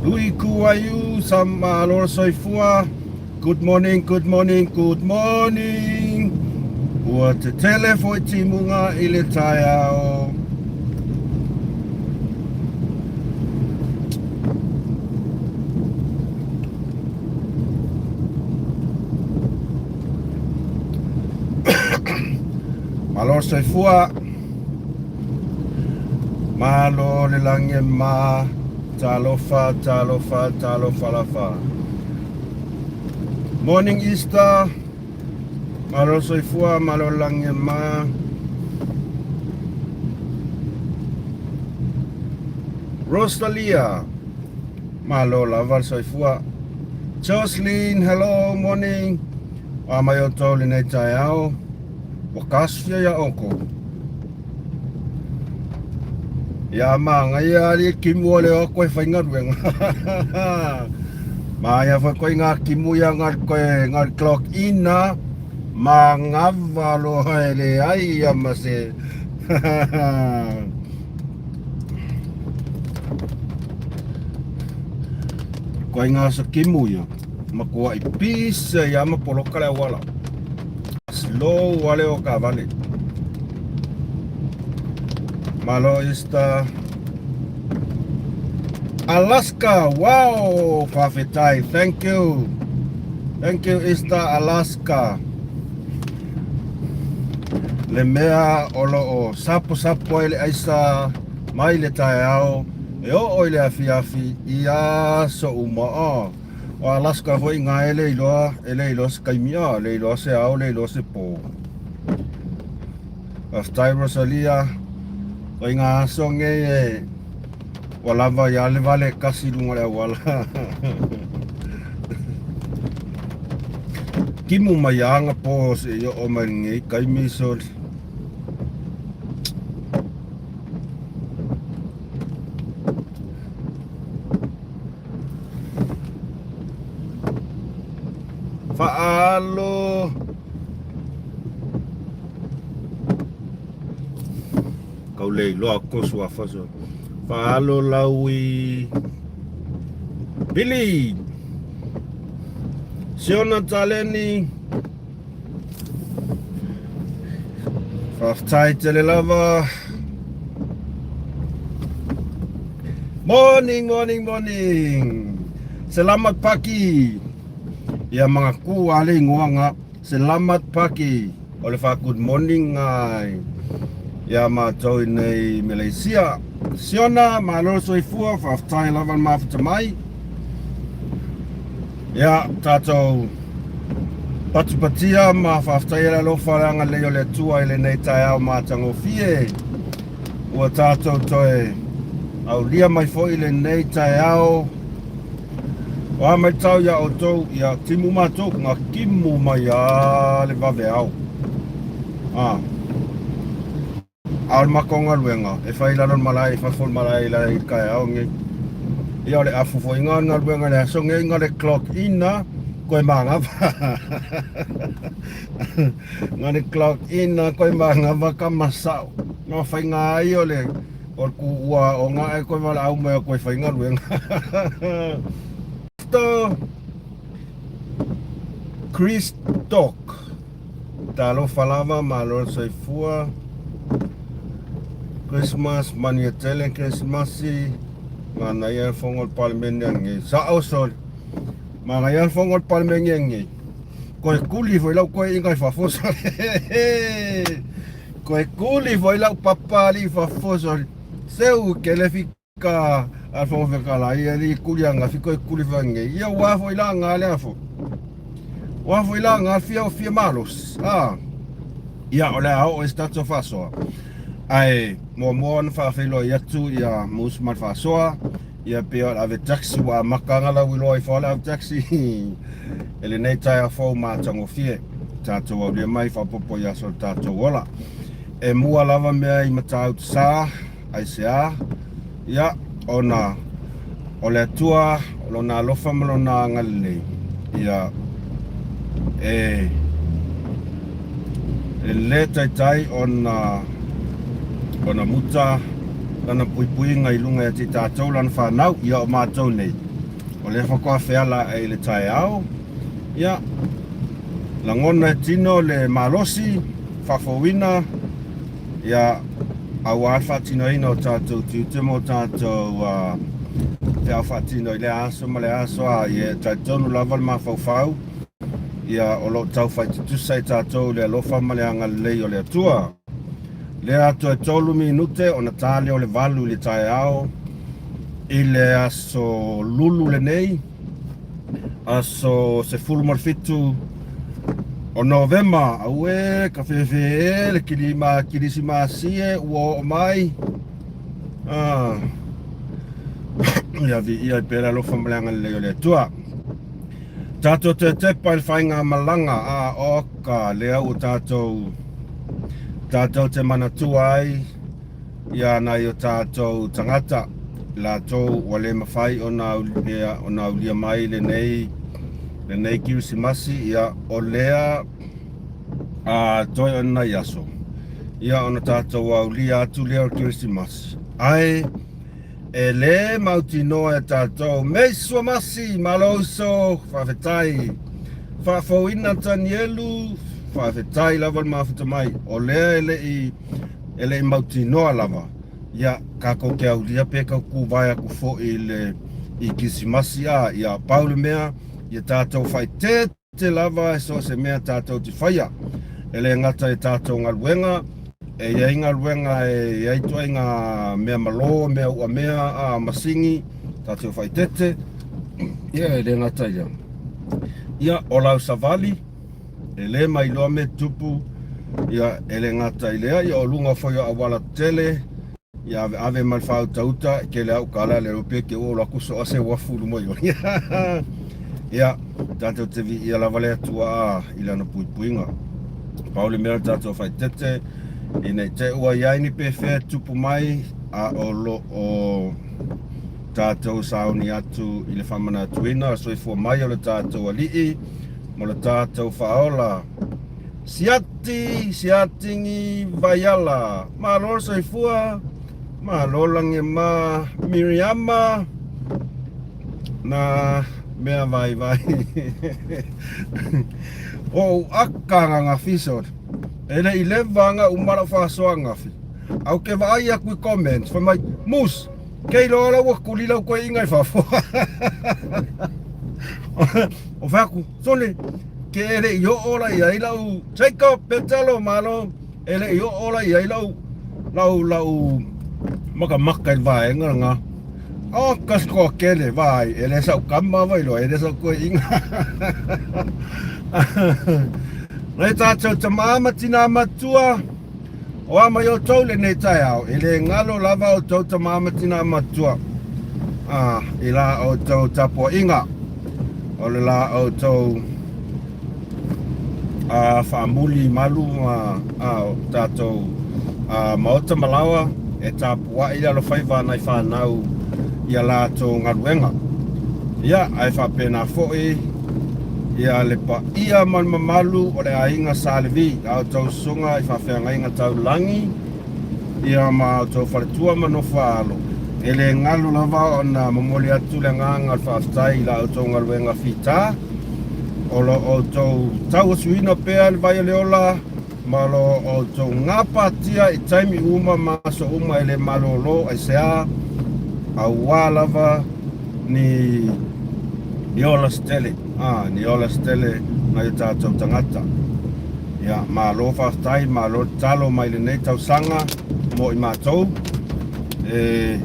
Lui Kuaiu, sama alo soifua. Good morning, good morning, good morning. Ua tetele foi timuga i le taeao. Malo soifua. Malo le lagi e ma. Talofa, talofa, talofa lafa. Morning Easter. Malo soifua, malo le lagi e ma. Rosalia. Malo lava le soifua. Jocelyn, hello, morning. A mai outou lenei taeao. Ua kasfia ia oukou. Ia māngai a li kimu o le o koe whaingaruenga. Māia whai koe ngā kimu ia ngā koe ngā clock ina mā ngā valo haere ai ia ma se. Koe ngā sa kimu ia. Ma kua i pisa ia ma poloka le awala. Slow wale o ka vale. Malo ista. Alaska, wow, whawhetai, thank you. Thank you, Easter Alaska. Le mea o lo o sapo sapo ai le aisa mai le taeao e oo i le afiafi i aso uma. Oh, o Alaska foi ngā e le iloa, e le iloa se taimi, oh, le iloa se ao, le iloa se pō. Faafetai Rosalia, o i ngā aso ngei e ua lava ia le vale kasi lunga le auala. Kimu mai anga po se i o mai ngei kaimi soli. Faalo. Kau le iloa ko suafa so. Faalo laui. Billy. Siona Taleni. Faafetai tele lava. Morning, morning, morning. Selamat pagi. Ia mga ku ale ingoa nga. Selamat pagi. O le fa good morning ngai. Ia mātou i nei Malaysia. Siona, malo soifua, faafetai lava le mafuta mai. Ia, tātou patupatia ma faafetai le alofa le agalelei o le Atua i lenei taeao matagofie. Ua tātou toe aulia mai foi lenei taeao. O a mai tau ia outou, ia timu mātou, ngā kimu mai a le vaveao. Ah. A o le matou galuega, e fai i lalo o le malae, i fafo o le malae i le taeao nei. Ia o le afu foi nga o le galuega i le aso nei, nga le clock in a, koe manava. Nga le clock in a, koe manava ka masao. No faiga ai o le o le kuua aoga ae koe valaau mai o koe faigaluega. Kristo Christok Talofa lava malo le soifua Christmas manuia tele Christmas manaia le fono o le Palemene anei sao sole manaia le fono o le Palemene anei koe kuli foi lau koeaiga i fafo sole koe kuli foi lau papa alii fafo sole seu kele fika a le Fofoga Fetalai alii kuli angafi koe kuli foi anei ia ua foi la nga lea fo ua foi la nga fia fia malosi a ia o le a oo i se tatou faasoa ae muamua ona faafeiloai atu ia Moose ma le faasoa Ia pei o le ave taxi ua amata ana lau iloa ifo le ave taxi e lenei taeao fou matagofie tatou aulia mai faaopoopo i aso o le tatou ola. E mua lava mea i Matautu Sa, aisea? Ia, ona o le Atua, o Lona alofa ma Lona agalelei, ia, e e lē taitai ona ona muta lana puipuiga i luga ia te tatou lana fanau, ia o matou nei, o lea faatoa feala ae i le taeao, ia, lagona e tino le malosi, faafouina, ia, aua le faatinoina o tatou tiute ma o tatou uh, feau faatino i lea aso ma lea aso, a ia e talitonu lava le mafaufau, ia o lo o taufai tutusa i tatou i le alofa ma le agalelei o le Atua. Lea toe 3 minute ona ta lea o le 8 i le taeao i le aso Lulu lenei, aso 17 o Novema. Auē ka fefe e le kilima kilisimasi e ua oo mai. Ah. Ia viia ai pea le alofa ma le agalelei o le Atua. Tatou te tepa i le faigamalaga a oka lea ua tatou tatou te manatua ai ia nai o tatou tagata latou ua le mafai ona aulia, ona aulia mai lenei lenei Kirisimasi ia o lea a toe o nai aso ia ona tatou aulia atu lea o le Kirisimasi ae E lē mautinoa e tatou. Mei Suamasi, malo uso, faafetai. Faafouina Tanielu, faafetai lava le mafuta mai. O lea e le'i e le'i mautinoa lava, ia kakou te aulia pe kau kuvae aku fo'i i le i Kisimasi a, ia pau le mea, ia tatou faaeteete Te lava e so o se mea tātou te whaia. E le gata i tātou galuega, e i ai galuega e i ai ituaiga mea malō, mea uamea, a, masini, tātou whaitete, ia e le gata ia. Ia, o lau savali, e le mailoa me tupu, ia e le gata i lea, ia o luga foi o auala tele, Ia ave ave ma le faautauta kele au kala le rope ke o laku so ase wafu luma i Ia tatou te viia lava le Atua a i lana puipuiga. Pau le mea o le tatou faaeteete ina i te ua i ai ni pefea e tupu mai a o lo o tatou sauni atu i le faamanatuina o le soifua mai o le tatou Alii ma lo tatou Faaola. Siati, siatigi Vaiala. Malo le soifua, malo lagi ma Miriama na mea vaivai. O ou aka ananafi sole. E le i leva ana uma lau faasoa ananafi. Ae ou te vaai atu i comments fai mai, Moose, kei loa la ua kuli lau toeaina i fafo. O fai atu, sole, ke e le i oo la i ai lau Jacob Petalo malo e le i oo la i ai lau lau lau makamaka i le vaega lena. O ka sikoa kele vai e le sau kama vai loa e le sau toeaina. Nai tātou tamā ma tinā matua, o a mai outou lenei taeao, e le galo lava outou tamā ma tinā matua a, i la outou tapuaiga, o le la outou a faamuli malu ma a o tatou a maota ma laoa e tapuai le alofaiva a nai fanau i a latou galuega. Ia, ae faapena foi ia le paia ma le mamalu o le aiga Sa Levi, a outou susuga i faafeagaiga taulagi. Ia ma outou faletua ma nofo a alo, e le galo lava ona momoli atu le agaga o le faafetai i la outou galuega fita, o lo outou tauasuina pea le vai o le ola, ma o lo outou gapatia i taimi uma ma aso uma e le malolo aisea, auā lava ni ni ola se tele, a, ni ola se tele nai o tatou tagata. Ia, malo faafetai, malo tatalo mai lenei tausaga mo i matou. E,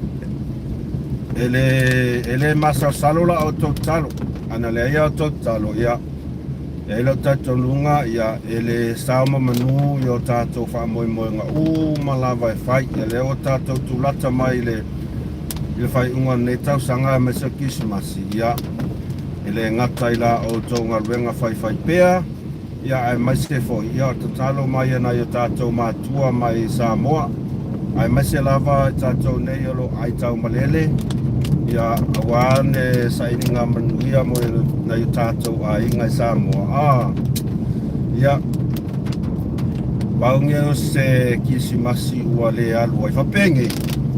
e le, e le masalosalo la outou tatalo. Ana leai a outou tatalo, ia, e ai lou talitonuga, ia, e le sao ma manu i o tatou faamoemoega uma lava e fai. Ia, lea ua tatou tulata mai i le, i le faaiuga o lenei tausaga aemaise o Kerisimasi, ia, e le gata i la outou galuega faifaipea, Ia aemaise foi ia o le tatalo mai a nai o tatou matua mai Samoa, aemaise lava i tatou nei o lo o aitaumalele, ia aua le sailiga manuia mo nai o tatou aiga i Samoa. Ah, ia, pau nei o se Kirisimasi ua le alu ai. Faapenge,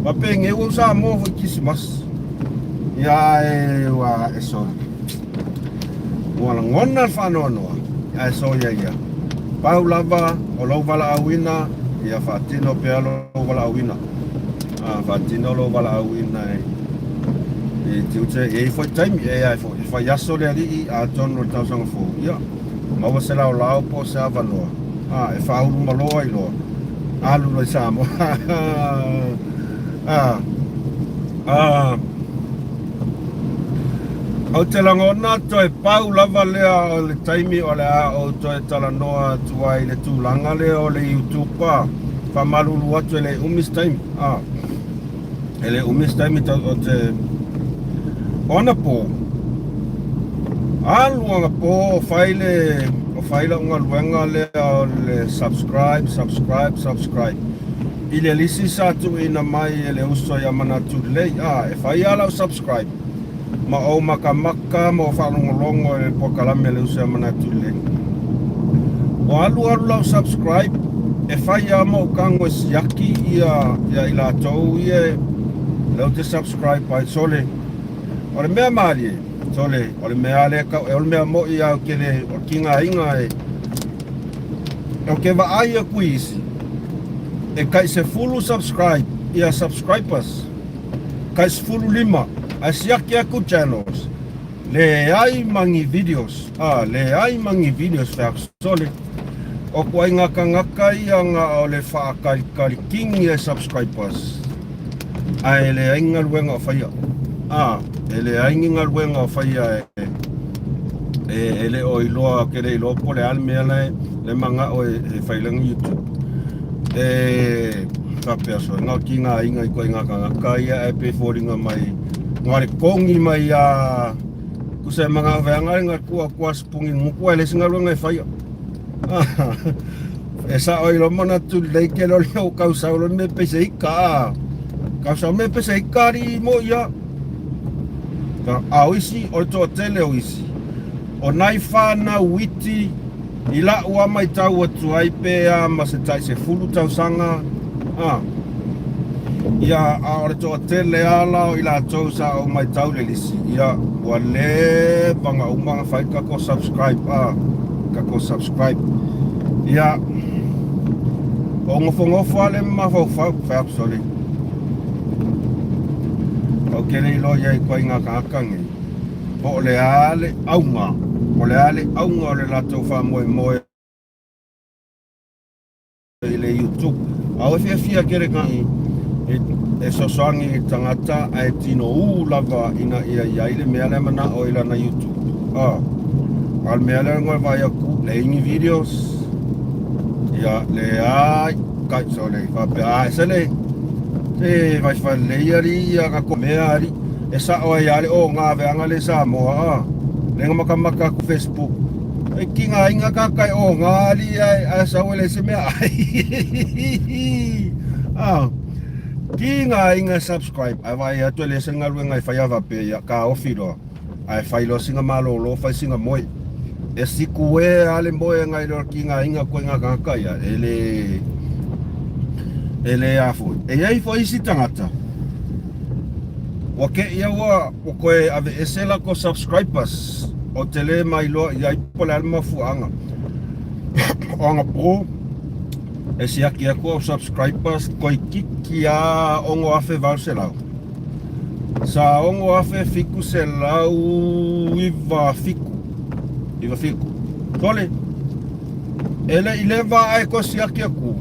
faapenge ua Samoa foi Kirisimasi. Ia ae ua e sole. Ua lagona le faanoanoa, ae soia ia. Pau lava o lou valaauina, ia faatino pea lou valaauina. A, faatino lou valaauina e, i tiute, e i ai foi taimi, e ai foi, e fai aso le alii atonu o le tausaga fou, ia, maua se laolao po o se avanoa, a, e faaulumalo ai loa, alu loa i Samoa. A, a, Ou te lagona toe pau lava lea o le taimi o le a ou toe talanoa atu ai i le tulaga lea o le YouTube a. Faamalulu atu e le umi se taimi a. E le umi se taimi o te o anapo alu anapo o fai le o fai lau galuega lea o le subscribe subscribe subscribe I le lisi sa tuuina mai e le uso ia Manatu Lelei, a e fai lava lau subscribe ma ou makamaka ma ou faalogologo i le polokalame a le uso ia Manatu Lelei. Ua alualu lau subscribe e fai lava ma ou tago e siaki ia ia i latou ia lea ou te subscribe ai. Sole, o le mea malie, sole, o le mea lea e o le mea moni lava ou te le, o le tigaina e Ou te vaai atu i isi, e tai 10 subscribe, ia subscribers, tai 15, ae siaki atu channels, leai ma ni videos, a, leai ma ni videos fai atu sole. O ituaiga tagata ia na o le faakalikalikini e subscribers, ae leai ni galuega o faia. A, e leai ni galuega o faia e, e, e le o iloa, ke le iloa po o le a le mea la e manao e, e fai lana YouTube. E faapea soe, na o tigaina i ituaiga tagata ia ae pei e foliga mai, na o le togi mai a tusa e manao feaga le na tua atu a sipuni gutu ae leai se galuega e faia. E sao ai loa manatu lelei tele o le o kausau loa le mea pese ika a. Kausau mea pese ika alii mo ia. A o isi, o le toatele o isi. O nai whanau iti i la'u a maitau atu ai pe a ma se tai 10 tausaga, a. Ia, a o le toatele a la o i latou sa ou maitau le lisi, ia, ua leva ona uma ona fai le tatou subscribe, a, tatou subscribe. Ia, o nofonofo lava le mafaufau, fai atu sole. Ou te le iloa i ai ituaiga tagata nei, po o le a le auga, po o le a le auga o le latou faamoemoe i le YouTube. A ua fiafia tele kai e fesoasoani i tagata ae tinou lava ina ia i ai le mea lea manao i lana YouTube. A o le mea lea e vaai atu, leai ni videos, ia leai, kai sole, faapea, a ese le, se vaifai lelei alii ia ka mea alii, e sao ai lava le oga veaga le Samoa, a, le na matamata atu Facebook, E tigaina tagata e oga alii ae, ae sau e leai se mea ai. Ah, tigaina e subscribe, ae vaai atu e leai se galuega e faia faapea ia, taofi loa, ae fai loa sina malolo, fai sina moe. E sikue lava le moe nai lo tigaina ituaiga tagata ia, e le... E le a foi. E iai foi isi tagata ua keia ua ua toe aveese latou subscribers ou te le mailoa i ai po o le a le mafuaaga. O anapo e siaki atu au subscribers toeitiiti lava 6,800. Sa 6,797. 97. Sole, e le i leva ae toe siaki atu,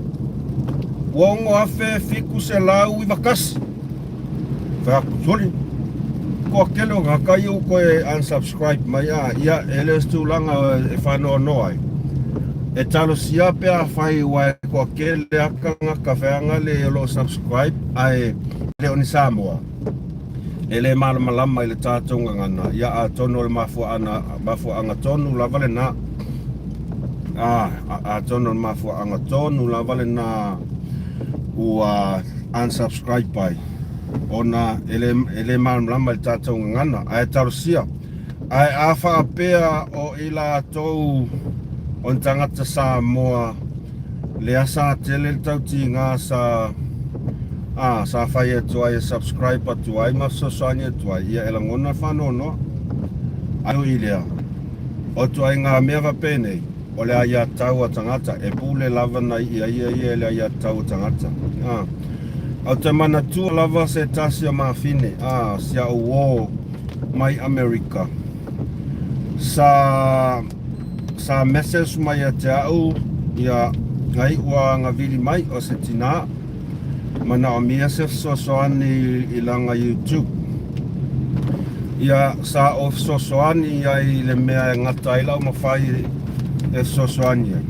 ua 6,791. Fai atu, sole, toatele o tagata ia ua toe unsubscribe mai a, ia, e le o se tulaga e faanoanoa ai. E talosia pe afai ua e toatele lava tagata feagale o lo o subscribe ae le o ni Samoa. E le malamalama i le tatou gagana, ia atonu o le mafuaaga, mafuaaga tonu lava lena. A, atonu o le mafuaaga tonu lava lena ua unsubscribe ai, ona e le, e le malamalama i le tatou gagana, ae talosia. Ae a faapea o i latou o ni tagata Samoa, lea sa tele le tautiga sa a sa fai atu ai e subscribe atu ai ma fesoasoani atu ai, ia e lagona le faanoanoa. Ae ui i lea, o ituaiga mea faapenei, o le aiatatau a tagata, e pule lava nai ia ia ia i le aiatatau a tagata. A, ou te manatua lava se tasi o mafine, a, si a'u uō mai Amerika, sa Sa message mai ia te a'u ia ngai ua gavili mai o se tinā manaomia se fesoasoani i lana YouTube. Ia sa ou fesoasoani ai i le mea e gata ai la'u mafai e fesoasoani ai.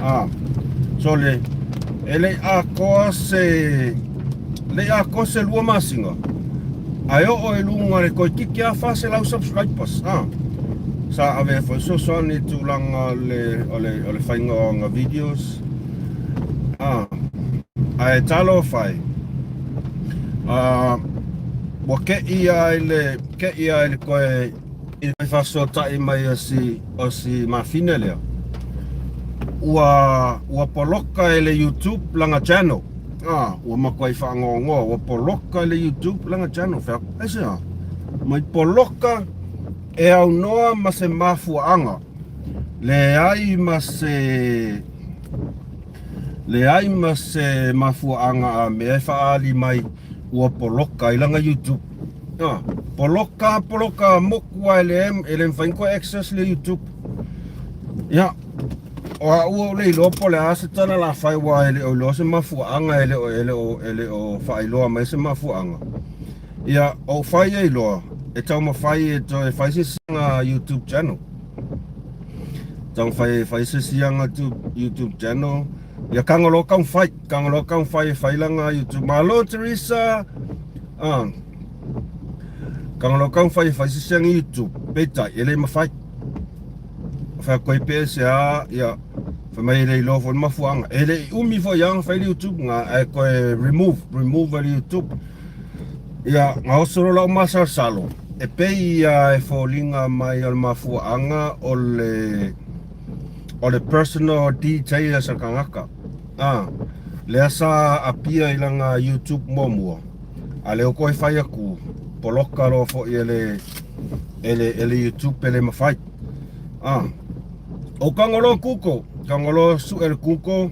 A, sole, e le i atoa se le i atoa se lua masina ae oo i luga le toeitiiti lava 400 subscribers a. Sa ave ai foi fesoasoani i tulaga o le, o le, o le faiga o ana videos a. Ae talofa e, a, ua keʻi lava i le, keʻi lava i le toe i le faafesootai mai o si, o si mafine lea, ua, ua poloka e le YouTube lana channel. A, ua matuai faanoanoa, ua poloka e le YouTube lana channel. Fai atu, aisea? Mai poloka e aunoa ma se mafuaaga, leai ma se, leai ma se mafuaaga a mea e faaali mai ua poloka i lana YouTube. A, poloka, poloka moku a e le, e le mafai ona toe access le YouTube. Ia, o a'u ou le iloa po o le a se tala la fai aua e le o iloa se mafuaaga e le o, e le o, e le o faailoa mai se mafuaaga. Ia, ou fai ai loa e taumafai e toe fai se isi aga YouTube channel. Taumafai e fai se isi aga YouTube channel. Ia kaga loa taumafai, kaga loa taumafai e fai lana YouTube. Malo Teresa! Ah, kaga loa taumafai e fai se isi aga YouTube. Peitai, e le mafai. Fai atu ai pe aisea, ia, fai mai e le iloa foi le mafuaaga. E le i umi foi lava ona fai le YouTube na, ae toe remove, remove e le YouTube. Ia, na oso loa lau masalosalo, e pei ia e foliga mai o le mafuaaga o le o le personal details a tagata. A, lea sa appear i lana YouTube muamua, a lea ua toe fai atu, poloka loa foi e le e le e le YouTube e le mafai. A, o tago loa Google, tago loa sue le Google,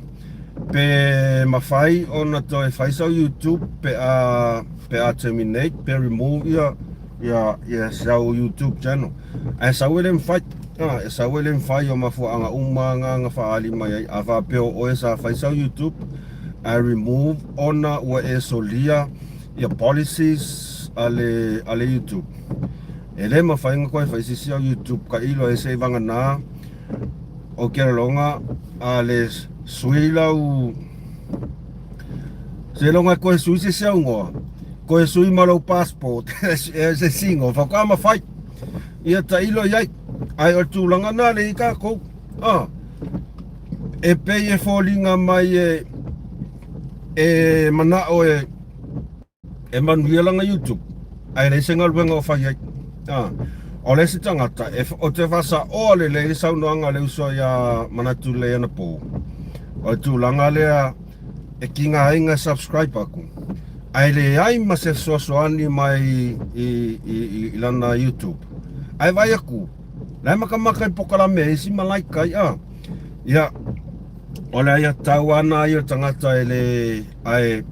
Pe mafai ona toe fai sau YouTube pe a pe a terminate pe remove ia ia ia sau YouTube channel. Ae sau e le mafai. Ah, e sau e le mafai o mafuaaga uma nga na faaali mai ai. A faapea o oe sa fai sau YouTube ae remove ona ua e solia ia policies a le a le YouTube. E le mafai ona toe fai se isi au YouTube tailo ai seivagana O ke laloga a le sui lau se loga e koe sui se isi au igoa koe sui ma lou passport e se isi igoa faatoa mafai ia tailo i ai ae o le tulaga lena lea i tatou a e pei e foliga mai e e manao e E manuia lana YouTube ae leai se galuega o fai ai. A, o le isi tagata e, ou te faasaoa lelei le saunoaga a le uso ia Manatu Lelei anapo. O le tulaga lea E tigaina e subscribe aku ae leai ma se fesoasoani mai i, i, i lana YouTube. Ae vaai aku, la e makamaka i pokalame e isi ma like ai a. Ia, o le aia tau ana ia tagata e le ae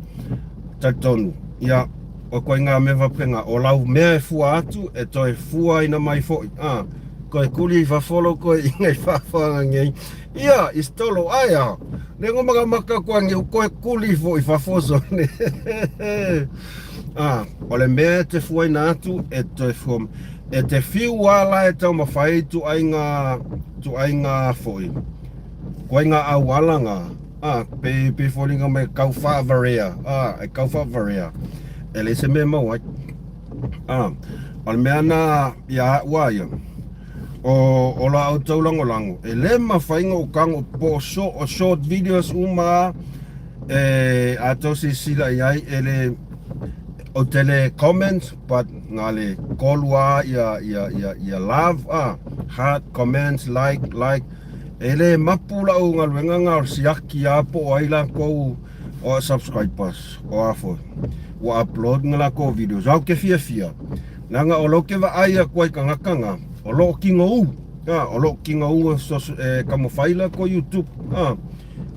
talitonu. Ia, o koe ngā mea faapena, o lau mea e fua atu, e toe fua ina mai foi. A, koe kuli i fafolo koe i ngai whawhanga ngei. Ia, i stolo, ai a, le ngo makamaka koe ngi koe kuli fo i fafo so ne. A, o le mea e te fuaina atu, e te fua, e te fiu ala e tau mawhai tu ai ngā, tu ai ngā foi. Koe ngā auala ngā, a, pe, pe fōringa mai kau whaavarea, a, e kau whaavarea. E le se mea mau ai. A, o le mea nā ia a'u a ia, o, o la outou lagolago, e le mafai ona ou tago po o short, o short videos uma a, e a tou silasila i ai, e le, ou te le comment, but na le kolu a ia, ia, ia, ia love a, heart, comments, like, like, e le mapu la'u galuega na o le siaki a po o ai lakou o subscribers o a foi ua upload nga lakou videos au ke fiafia leaga o lou ke vaai aku ai tagata nga o loo kigou a o loo kigou e e taumafai lakou youtube a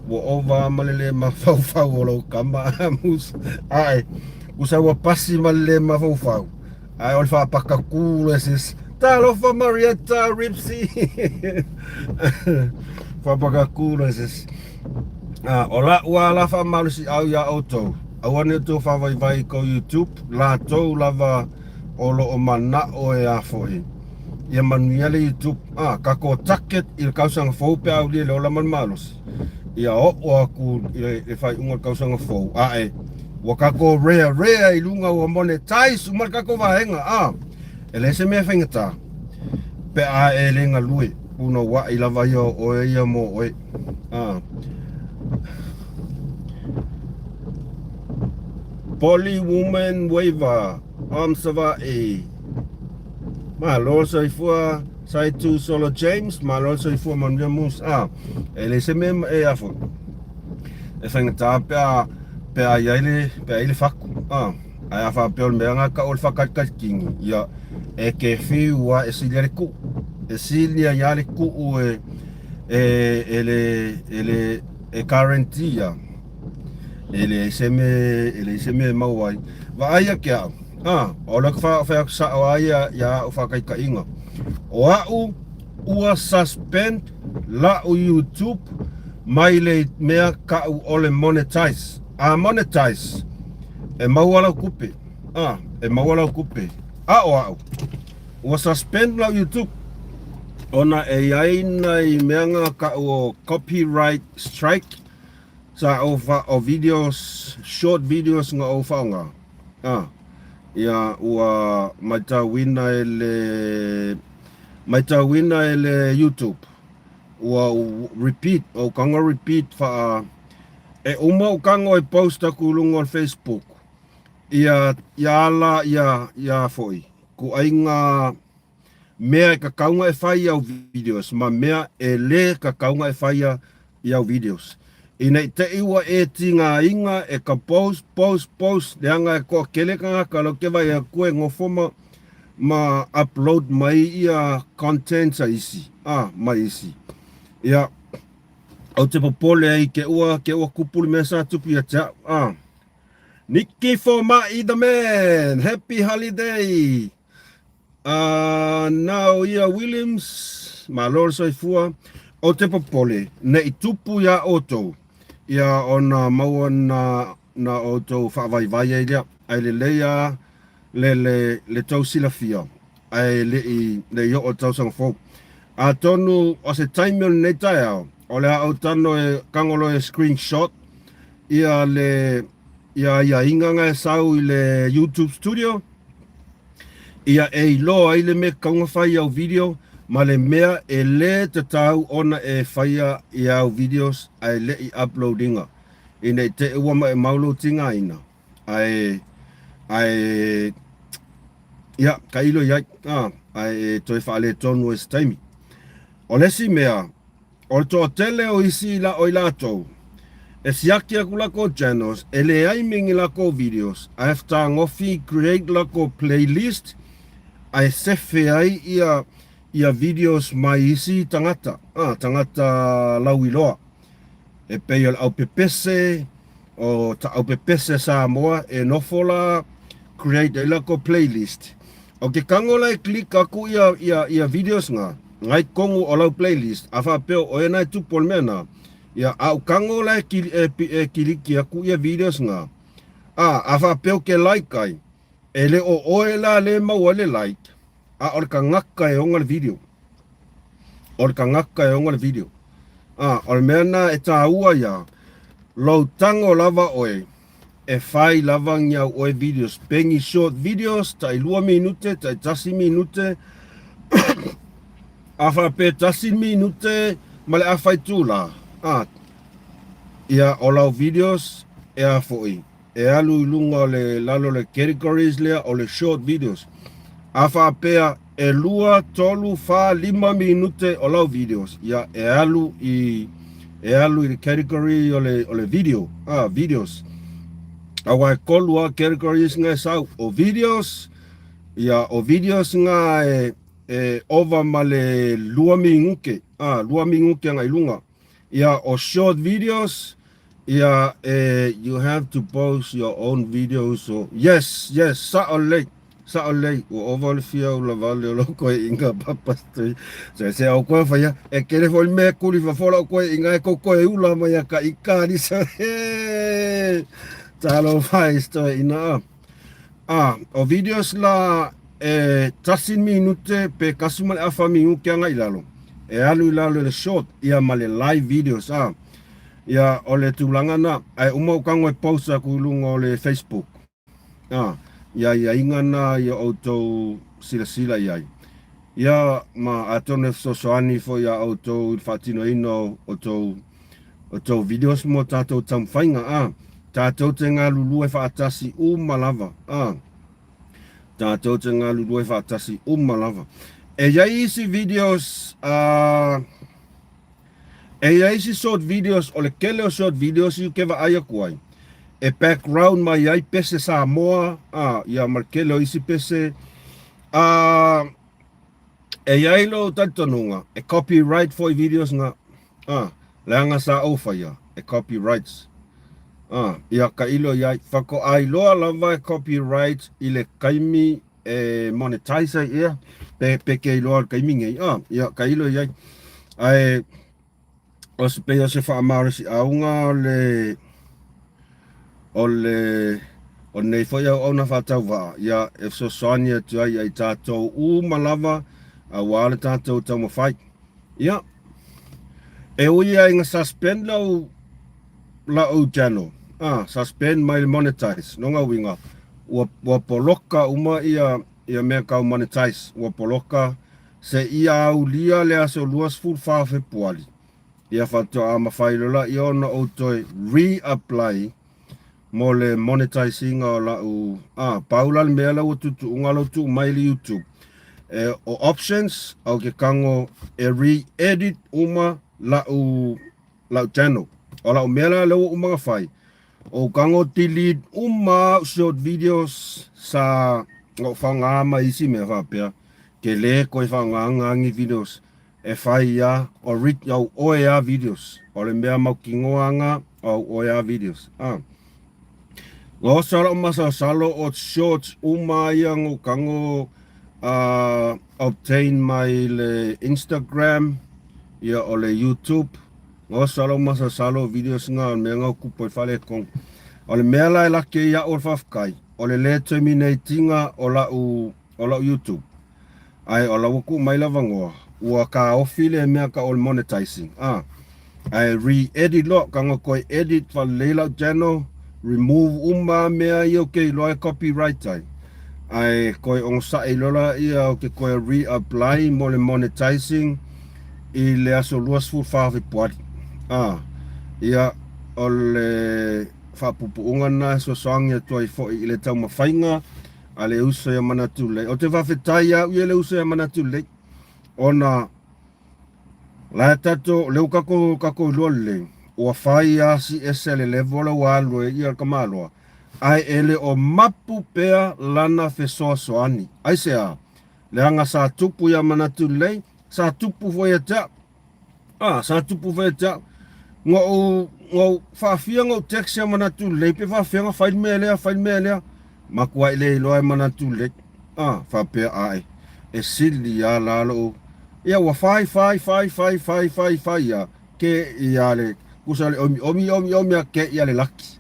ua ova ma le le mafaufau o lou kama mus ae usa ua pasi ma le le mafaufau ae o le faapakakū le sis talofa Marietta Ripsy faapakakū le sis A, o la'u a la faamalosi'au iā ʻoutou, aua ne outou faavaivai i kou YouTube, latou lava o lo o mana'o e a fo'i. Ia manuia le YouTube, a, kakou target i le kausaga fou pe a aulia i le ola ma le malosi. Ia o'o aku i le, le faai'uga o le kausaga fou, a'e, ua kakou rearea i luga ua monetize uma le kakou vaega, a, e leai se mea e faigata, pe a e le galue, punoua'i lava ia o oe ia mo oe. Ah. Poly Woman Waiver I'm Sava'i. Malo soifua Saitu Solo James, malo soifua manuia mus. Ah, e le se mea e afo. E whaingatā pe a pe a iai le pe a i le whaku. Ah, ai a whapea o le mea ngā ka o le whakaikakingi. Ia, e ke whiua e silia le ku. E silia ia le ku e e, e le, e le, e guarantee ia, e leai se mea, e leai se mea e maua ai. Vaai ake au, a, o le wha, whai aku sao a ia, ia au whakaikainga. O a'u, ua suspend la'u YouTube mai le mea ka'u o le monetize. A monetize, e maua lau kupe. A, e maua lau kupe. A o a'u. Ua suspend lau YouTube ona e iai nai mea nga ka'u o copyright strike sa ou fa o videos short videos nga ou faoga a ia ua maitauina e le maitauina e le YouTube ua repeat ou kago repeat faa e uma ou kago e post aku i luga o le Facebook ia ia ala ia ia foi Ko ai ngā mea e kakaunga e whai i au videos ma mea e le kakaunga e whaia i au videos. Ina i te iwa e ti ngā inga e ka post, post, post, leaga e koa kele kangaka lau ke vai a koe ngofo ma, ma upload mai ia contents a isi, a, mai isi. Ia, au te popole ai ke ua, ke ua kupu le mea sa tupu ia te au, a. Nicky Foma'i the man, happy holiday. Nao ia Williams, malo le soifua. O te popole, nei tupu iā outou, ia ona maua na, na outou faavaivai ai lea, ae lelei a le, le, le tou silafia, ae le'i, le'i oo tausaga fou. Atonu o se taimi o lenei taeao, o le a ou tano e kagolo e screenshot, ia le ia aiaiga nga e sau i le YouTube studio ia e iloa ai le mea kauga fai au video ma le mea e le tatau ona e faia i au videos ae le i upload inga ina i te ua ma e mau lou tigaina ae ae ia ka ilo i ai a ae e toe faaletonu ai se taimi. O le isi mea O le toatele o isi o i latou E siaki aku lakou channels, e leai me ni lakou videos, ae fetagofi create lakou playlist ae sefe ai ia ia videos mai isi tagata, a, tagata lauiloa. E pei o le aupepese, o ta aupepese Samoa e nofo la create ai lakou playlist. O ke kago la e click aku ia ia ia videos nga, ngai kogu o lau playlist, a faapea o oe na e tupu o le mea na. Ia, a u kago la e e, e kiliki aku ia videos nga. A, a faapea o ke like ai, e le o oe la le maua le like, a o le kagaka e oga le video. O le kagaka e oga le video. A, o le mea na e tāua ia, lou tago lava oe, e fai lava ni au oe videos, pengi short videos, tai lua minute, tai tasi minute, a faapea tasi minute ma le afa itula, a, ia, o lau videos e a foi, e alu i luga o le lalo o le categories lea o le short videos. A faapea e lua, tolu, fa, lima minute o lau videos, ia e alu i e alu i le category o le o le video, ah, videos. Aua e kolu a categories nga e sau, o videos, ia o videos nga e e ova ma le lua minute, ah, lua minute agai i luga. Ia o short videos, ia e you have to post your own videos so yes, yes, sa'o lelei, sa'o lelei, ua ova le fia ula vale o lou koeʻiga papa se se au koe faia e kele foi le mea kuli fafo lau koeʻiga e kou koe ula mai a ka ika alisa he talofa i se toeʻina a. A, o videos la e tasi minute pe kasi ma le afa minute agai i lalo, e alu i lalo i le short ia ma le live videos a. Ia o le tulaga na, ae uma ou kago e post aku i luga o le Facebook. A, ia aiaiga na ia outou silasila i ai. Ia ma atonu e fesoasoani foi iā outou i le faatinoina o outou o tou videos mo tatou taumafaiga a tatou te galulue faatasi uma lava a tatou te galulue faatasi uma lava. E iai isi videos a e iai isi short videos o le kele o short videos i ke vaai aku ai e background mai ai pese Samoa a ia ma le kele o isi pese a E i ai lou talitonuga, e copyright foi videos nga, ah, leaga sa ou faia, e copyrights. Ah, ia ka ilo i ai, fakoa iloa lava e copyright i le kaimi e monetize ai ea, pe, pe ke iloa le kaimi nei, ah, ia ka ilo i ai. Ae, O se pei o se faamalosiauga o le o le o lenei foi auauna faatauvaa, ia e fesoasoani atu ai ia i tatou uma lava aua le tatou taumafai. Ia, e ui ai ina suspend lau lau channel, ah, suspend mai le monetize, lona uiga, ua, ua poloka uma ia, ia mea tau monetize, ua poloka Seia aulia le aso 24 o Fepuari, ia faatoa mafai loa laia ona ou toe re-apply mo le monetize ina o la'u, ah, pau la le mea la ua tuutuuga lou tuu mai i le YouTube, e, o options, a o ke kago e re-edit uma la'u, la'u channel. O la'u mea la lea ua uma ona fai, O kago delete uma au short videos sa ou faoga ma isi mea faapea, ke le koe faogaga ni videos e fai ia o rit au oe a videos o le mea mautinoa nga o au oe a videos a. Osa la'u masalosalo o shorts uma ia no kago a obtain mai le Instagram ia o le YouTube Osa lou masalosalo o videos nga o le mea nga o kupu ai faaletonu. O le mea la e laki ai iaʻu o le faafetai, o le le terminate ina o la'u o la'u YouTube. Ae o la ua tuu mai le avanoa, ua taofi le mea tau o le monetizing, a. Ae re-edit loa, tago toe edit faalelei la'u channel, remove uma mea ia ou te iloa e copyright ai. Ae toe onosai loa laia ou te toe re-apply mo le monetizing i le aso 24 o Fepuari. A, ia, o le faapuupuuga lena e fesoasoani atu ai foi i le taumafaiga a le uso ia Manatu Lelei. Ou te faafetai au ia le uso ia Manatu Lelei, ona la e tatou, lea ua tatou, tatou iloa lelei, Ua fai asi ese le level ua alu ai ia le tamaloa, ae e le o mapu pea lana fesoasoani. Aisea? Leaga sa tupu ia manatu lelei, sa tupu foi ia te au. Ah, sa tupu foi ia te au. Na ou, na ou faafia na ou text ia manatu lelei pe faafia na fai le mea lea, fai le mea lea. Matuai le iloa e manatu lelei. Ah, faapea ae, e sili lava la lou, ia ua fai, fai, fai, fai, fai, fai, fai ia. Ke ia le kusa le omi omi omi omi a ke ia le laki.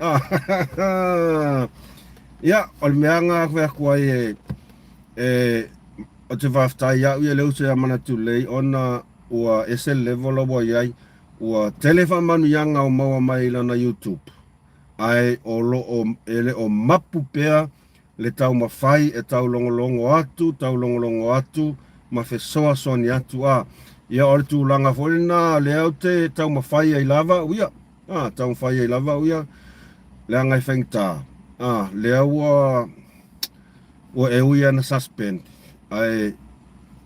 Ia, o le mea nga fai atu ai e, e o te faafetai ia'u ia le uso ia Manatulei ona ua ese le level ua i ai, ua tele faamanuiaga o maua mai i lana YouTube, ae o lo o e le o mapu pea le taumafai e taulogologo atu, taulogologo atu ma fesoasoani atu. A, ia o le tulaga foi lena lea ou te taumafai ai lava au ia. A, taumafai ai lava au ia, leaga e faigata. A, lea ua, ua e ui ana suspend, ae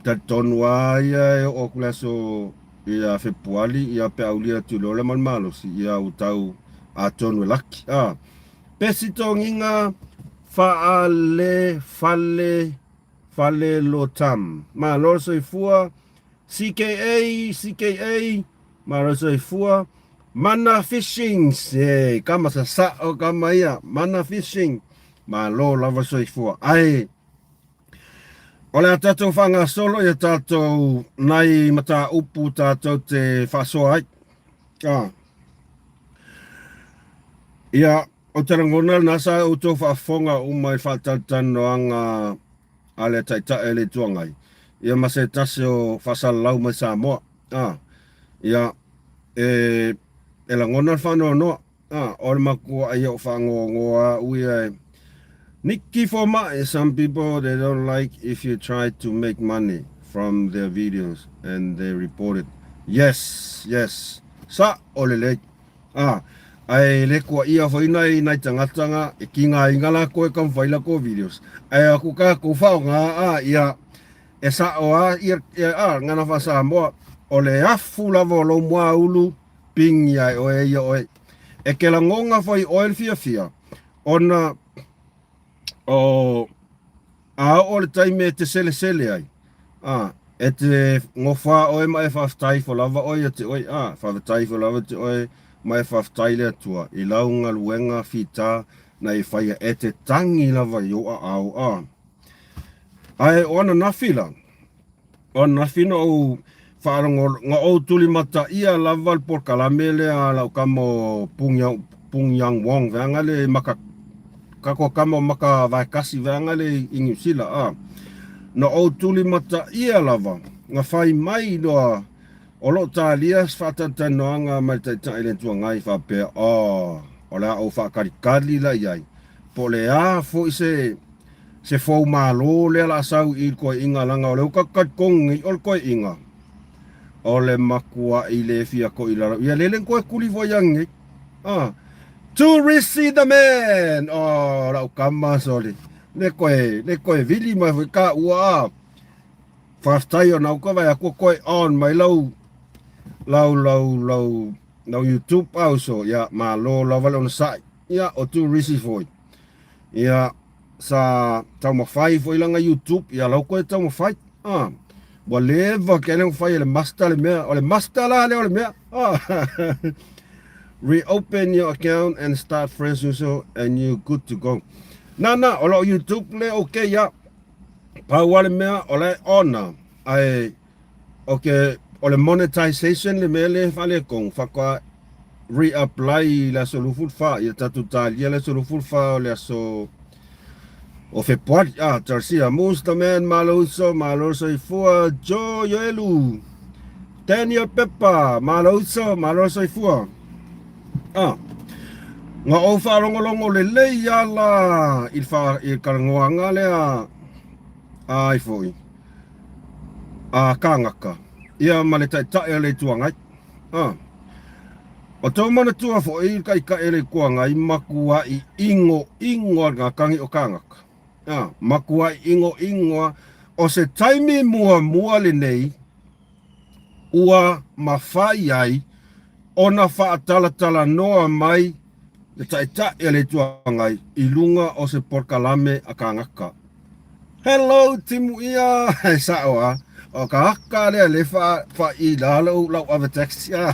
talitonu lava ia e oo atu le aso ia Fepuali, ia pe a ulia atu loa le ma le malosi, ia ua tau atonu e laki. A, Pesi togiga faale fale fale lo tam. Malo le soifua CKA CKA malo le soifua Mana Fishing se kama sasao kama ia Mana Fishing malo lava soifua ae o le a tatou faagasolo ia tatou nai mataupu tatou te faasoa ai. Ah. Ia, ou te lagona lena sa outou faafofoga uma i faatalatalanoaga a le Taitai o le Itu Agai, ia ma se tasi o faasalalau mai Samoa. A, ia, e, e lagona le faanoanoa. A, o le matuaʻi o faanoanoa au ia e Nikki Fomaʻi, some people they don't like if you try to make money from their videos and they report it. Yes, yes. Sa o lelei. A, ae le kua ia foi nai nai tagata nga e ki ngā inga la koe kam whai la ko videos. Ae aku ka ko whao ngā a ia e sa o a ia, ia a ngana wha Samoa o le afu lava o lou mua ulu pingi ai oe ia oe. E ke langonga foi oe le fiafia ona o A oo le taimi e te selesele ai, a, e te ngofā oe ma e faafetai ifo lava oe ia te oe, a, faafetai ifo lava te oe ma e faafetai le Atua i lau galuega fita na e faia e te tangi lava i ou aao, a. Ae o ananafi la, O ananafi na ou faalogo, na ou tulimataia lava le polokalame lea a lau kama o Pung Pung Young Wong veaga le maka kako kama o maka vaekasi veaga le i Niu Sila a. Na ou tulimataia lava, na fai mai loa o loo talia se faatalatalanoaga ma le Taitai le Itu Agai faapea, oh, o le a ou faakalikali la i ai, po o le a foi se se fou malo lea la sau i le toeaiga laga o lea ua tatou talitonu nei o le toeaiga o le matuai le fia toilalo ia lele na toe tuli foi ia nei ah to receive the man oh lau kama soli le koe le koe vili mai foi ka ua ah faafetai ona uka vai aku koe on mai lau lau lau lau lau YouTube au so ia malo lava le onosai ia o tu risi foi Ia, sa taumafai foi lana YouTube, ia lau koe taumafai. Ah, ua leva ke le fai le master le mea, o le master la le o le mea. Ah. Reopen your account and start fresh uso and you good to go. Na na, o lo YouTube le okay ya. Pau le mea o le ona ai O ke, o le monetization le mea lea e faaletonu, faatoa re-apply i le aso 24, ia tatou talia le aso 24 o le aso o Fepuari. Ah, Tarsia, Moose the man, malo uso, malo soifua, Joe Yoelu, Daniel Pepper, malo uso, malo soifua. Ah, na ou faalogologo lelei ala i le, fa, i le talanoaga lea ai foi. a kāngaka, ia ma le Taitai o le Itu Agai. A. O tou manatua foi i le Taitai o le Itu Agai makuaʻi ʻinoʻino a ngā kani o kāngaka. A. Makuaʻi ʻinoʻino a o se taimi muamua lenei ua mafai ai ona faatalatalanoa mai le Taitai a le Itu Agai i luga o se polokalame a kānaka. Hello Timuia! E sao a, o ka aka lea le fa fa i la lau lau ave text ia.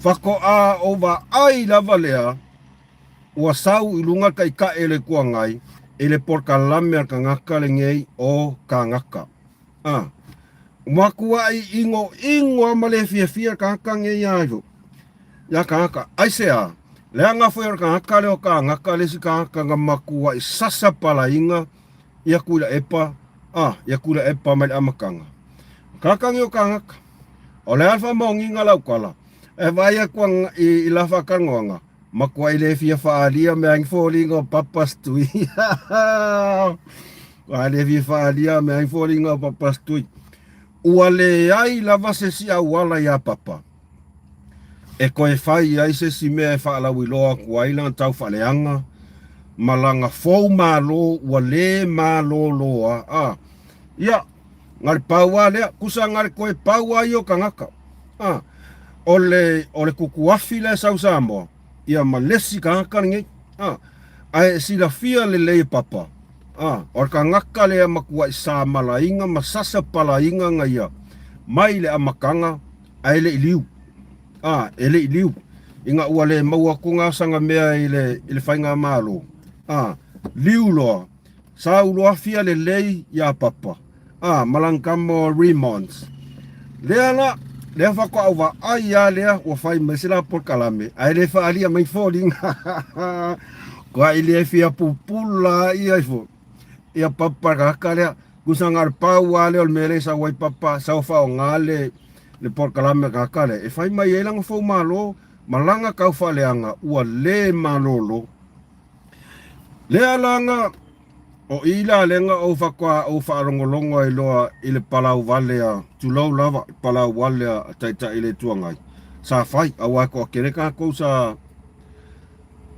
Fakoa o vaai lava lea ua sau i luga taitaʻi o le Itu Agai i le polokalame a le tagata lenei o kānaka. A, matuai inoino a ma le fiafia le tagata nei ia iho. Ia tagata, aisea, leaga foi o le tagata lea o kānaka le isi tagata na matuai sasa palaiga ia Tuilaepa, a, ia Tuilaepa mai le amataga. Tagata nei o kānaka, o le a le faamaoniga lau tala, e vaai atu i, i la faatalanoaga, matuai le fia faaalia mea ai foliga o Papa Stui. Ua le fia faaalia mea ai foliga o Papa Stui. Ua leai lava se isi auala iā Papa e toe fai ai se isi mea e faalauiloa atu ai lana taufaaleaga ma lana fou malo ua le malolo a. Ia, na le pau lava lea, tusa na le toe pau lava ia o tagata. A, o le, o le tutuafi la e sau Samoa, ia ma le isi tagata lenei. A, ae e silafia lelei e Papa, a, o le tagata lea matuai samalaina ma sasa palaina na ia mai le amataga ae le i liu. A, e le i liu. Ina ua le maua atu na sana mea i le, i le faigamalo. A, liu loa. Sa uloafia lelei iā Papa, a, ma lana tama o Remons. Lea la, lea faatoa ou vaai a lea ua fai mai se la polokalame, ae le faaalia mai foliga. Kua i le fia pupula ia ifo. Ia Papa kaka lea, kusa na o le pau a lea o le mea lea i sau ai Papa, sau faaaoga le, le polokalame kaka lea, e fai mai ai lana foumalo ma lana taufaaleaga ua le malolo. Lea laga o i la lega ou faatoa ou faalogologo ai loa i le palau vale a, tulou lava, le palau vale a Taitai i le Itu Agai, sa fai, aua e toatele tatou sa,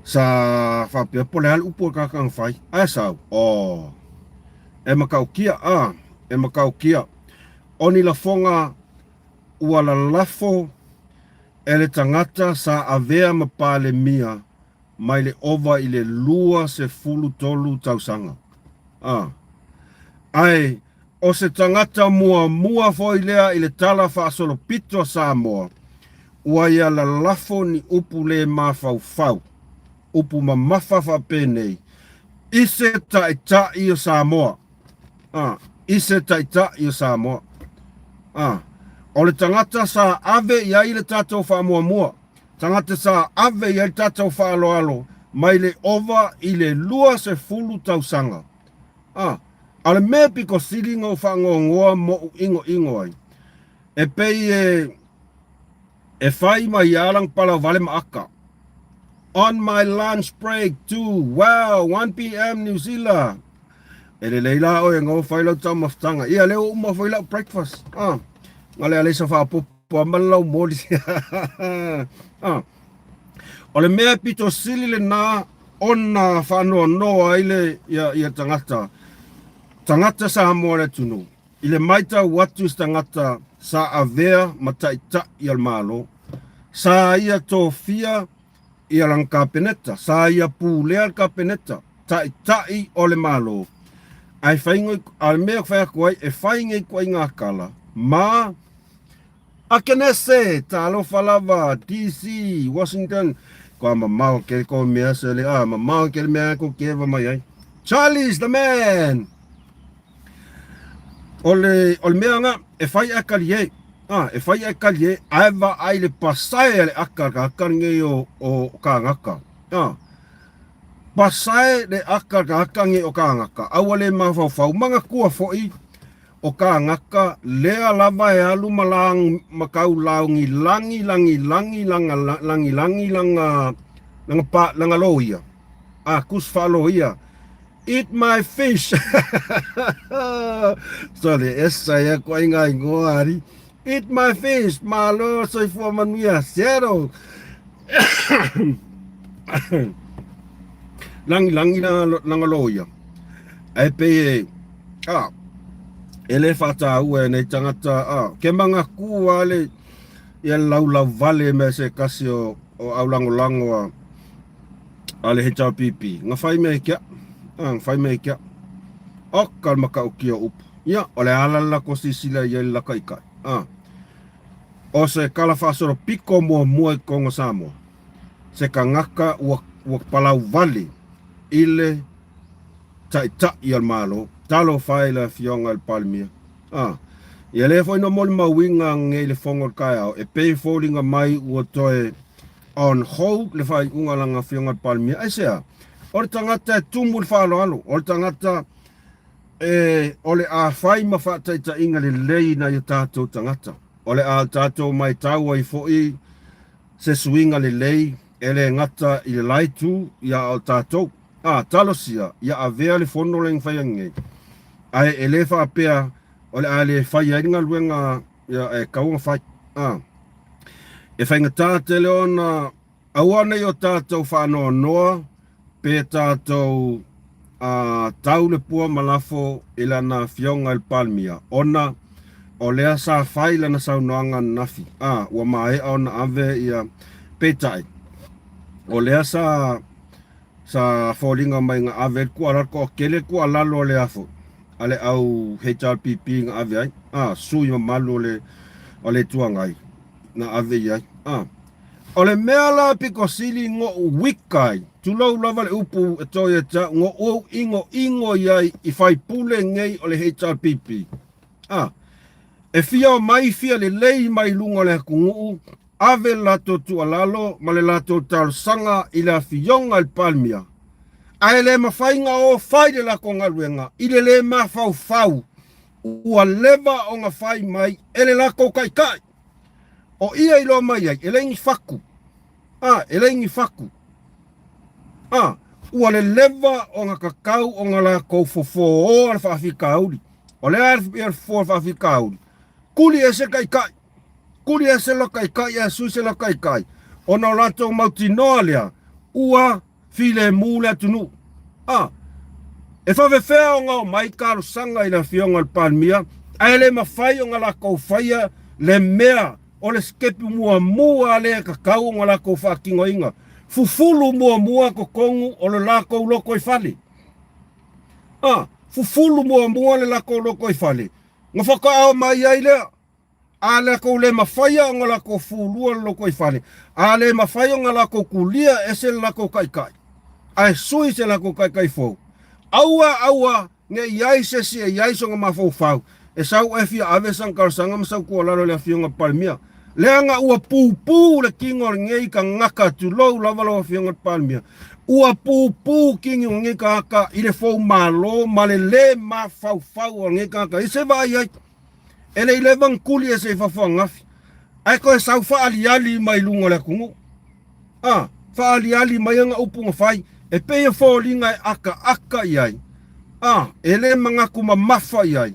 sa faapea po o le a le upu a le tagata na fai, ae sau, oh, e matautia, a, e matautia. O ni lafoga ua lalafo e le tagata sa avea ma Palemia mai le ova i le 23 tausaga. A. Ae, o se tagata muamua foi lea i le tala faasolopito a Samoa, ua ia lalafo ni upu le mafaufau, upu mamafa faapenei, i se Taitai o Samoa. A. I se Taitai o Samoa. A. O le tagata sa ave i ai le tatou faamuamua, Tagata sa ave i ai le tatou faaaloalo mai le ova i le 20 tausaga. A, a o le mea pito sili na ou faanoanoa moʻu ʻinoʻino ai, e pei e, e fai mai a lana palauvale ma aka. On my lunch break to, wow, 1 PM New Zealand. E lelei la oe na fai lau taumafataga. Ia, lea ua uma foi lau breakfast. A, na le alei sa faaopoopo. Pua ma le laumoli. Ah. O le mea pito sili lena ona faanoanoa ai le ia, ia tagata, tagata Samoa le atunuu, i le maitau atu i se tagata sa avea ma taitai o le Malo, sa ia tofia ia lana Kapeneta, sa ia pulea le Kapeneta, taitai o le Malo, ae fai, a le mea fai atu ai, e fai nei ituaiga tala ma Akenese, talofa lava, DC, Washington, kua mamao ke ko mea se le, ah, mamao ke le mea ko keva mai ai. Charlie's the man! O le, o le mea nga, e fai a kali e, ah, e fai a kali e, ae va ai le pasae a le aka, ka aka ngei o, o kāngaka. Ah, pasae le aka, ka aka ngei o kāngaka, aua le mafaufau, manatua foi, O kāngaka, lea lava e alu ma lang, ma kau laogi lagi lagi lagi langa lagi lagi langa langa pa langa loia. A kus faaloia. Eat my fish. Sorry, esa ia ko inga ingoa ari. Eat my fish, malo soifua manuia, Seattle. Langi langi langa, langa loia. Ae pei e, a, e le whātāua e nei tangata, a, ke manga kū a le, Ia le laulau vale mea se tasi o o aulagolago a a le HRPP. Nga fai mea kia. Ah, nga fai mea kia. O ka maka o kia upu. Ia, o le ala la ko sisila ia le laka ikai. Ah. O se kala faasolo piko muamua i Kongo Samoa. Se kangaka ua ua palau vale i le Taitai o le Malo, talofa e le Afioga i le Palemia. A, ia lea foi na molimauina nei le fono o le taeao, e pei e foliga mai ua toe on hold le faaiuga a lana Afioga i le Palemia. Aisea? O le tagata e tumu i le faaaloalo, o le tagata e o le a fai ma faataitaiga lelei nai o tatou tagata. O le a tatou maitau ai foi se suiga lelei e le gata i le la itu, ia a o tatou. A, talosia, ia avea le fono lea na fai nei. Ae e le faapea o le a le fai ai le galuega ia, e tatau ona fai. A, e faigata tele ona aua nei o tatou faanoanoa pe tatou a, tau le pua ma lafo i lana afioga i le Palemia, ona o lea sa fai lana saunoaga ananafi, a, ua maea ona ave ia, peitai, o lea sa sa foliga mai na ave ai le tuualalo, toatele le tuualalo a le afo a le au HRPP na ave ai, a, sui mamalu o le o le Itu Agai na ave i ai, a. O le mea la pito sili noʻu wika ai, tulou lava le upu e toe ia te au, noʻu inoino i ai i faipule nei o le HRPP, a, e fia omai fia lelei mai luga o le atunuu, ave le latou tuualalo ma le latou talosaga i le Afioga i le Palemia, ae le mafai ona o fai le latou galuega i le le mafaufau ua leva ona fai mai e le latou taitai. O ia i loa mai ai, e leai ni fatu. A, e leai ni fatu. A, ua leleva ona tatau ona latou fofooa le faafitauli. O le a le fofo o le faafitauli? Tuli ese taitai. Tuli ese lo taitai ae sui se lo taitai. Ona o latou mautinoa lea, ua filemu le atunuu. A, e faafefea ona omai talosaga i le Afioga i le Palemia, ae le mafai ona latou faia le mea o le sitepu muamua lea e tatau ona latou faatinoina. Fufulu muamua totonu o le latou lotoifale. A, fufulu muamua le latou lotoifale, ona faatoa omai ai lea. A latou le mafaia ona latou fulua le lotoifale, a le mafai ona latou kulia ese le latou taitai, ae sui se latou taitai fou, aua aua ne i ai se isi e i ai sona mafaufau e sau e fia ave sana talosaga ma sau tuualalo i le Afioga i le Palemia, leaga ua pupū le tino o lenei tagata, tulou lava lau Afioga i le Palemia, ua pupū tino o lenei tagata i le foumalo ma le le mafaufau o lenei tagata i se vaai ai. E le i leva ona tuli ese i fafo ananafi, ae toe sau faaaliali mai luga o le atunuu. A, faaaliali mai ana upu na fai, e pei e foliga e akaaka i ai. A, e le manatu mamafa i ai.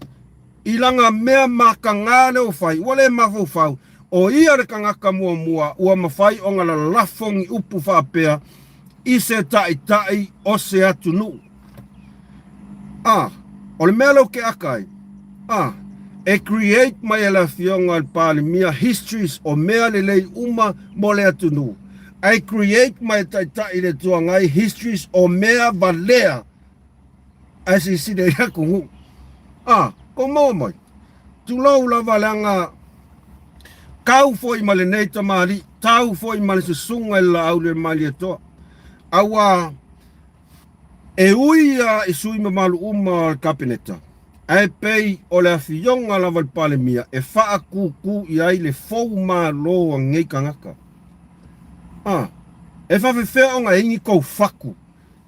I lana mea mataga lea ua fai, ua le mafaufau, o ia le tagata muamua ua mafai ona lalafo ni upu faapea i se taitai o se atunuu. A, o le mea lea ou te aka ai, a, e create mai e le Afioga i le Palemia histories o mea lelei uma mo le atunuu, ae create mai e Taitai i le Itu Agai histories o mea valea ae silasila i le atunuu. A, kou maua mai, tulou lava leaga tau foi ma lenei tamalii, tau foi ma le susuga i le Laaulialemalietoa, aua E ui ia i sui mamalu uma o le Kapeneta, ae pei o le Afioga lava i le Palemia e faakūkū i ai le fou malo a nei tagata. A, e faafefea ona e i ni tou fatu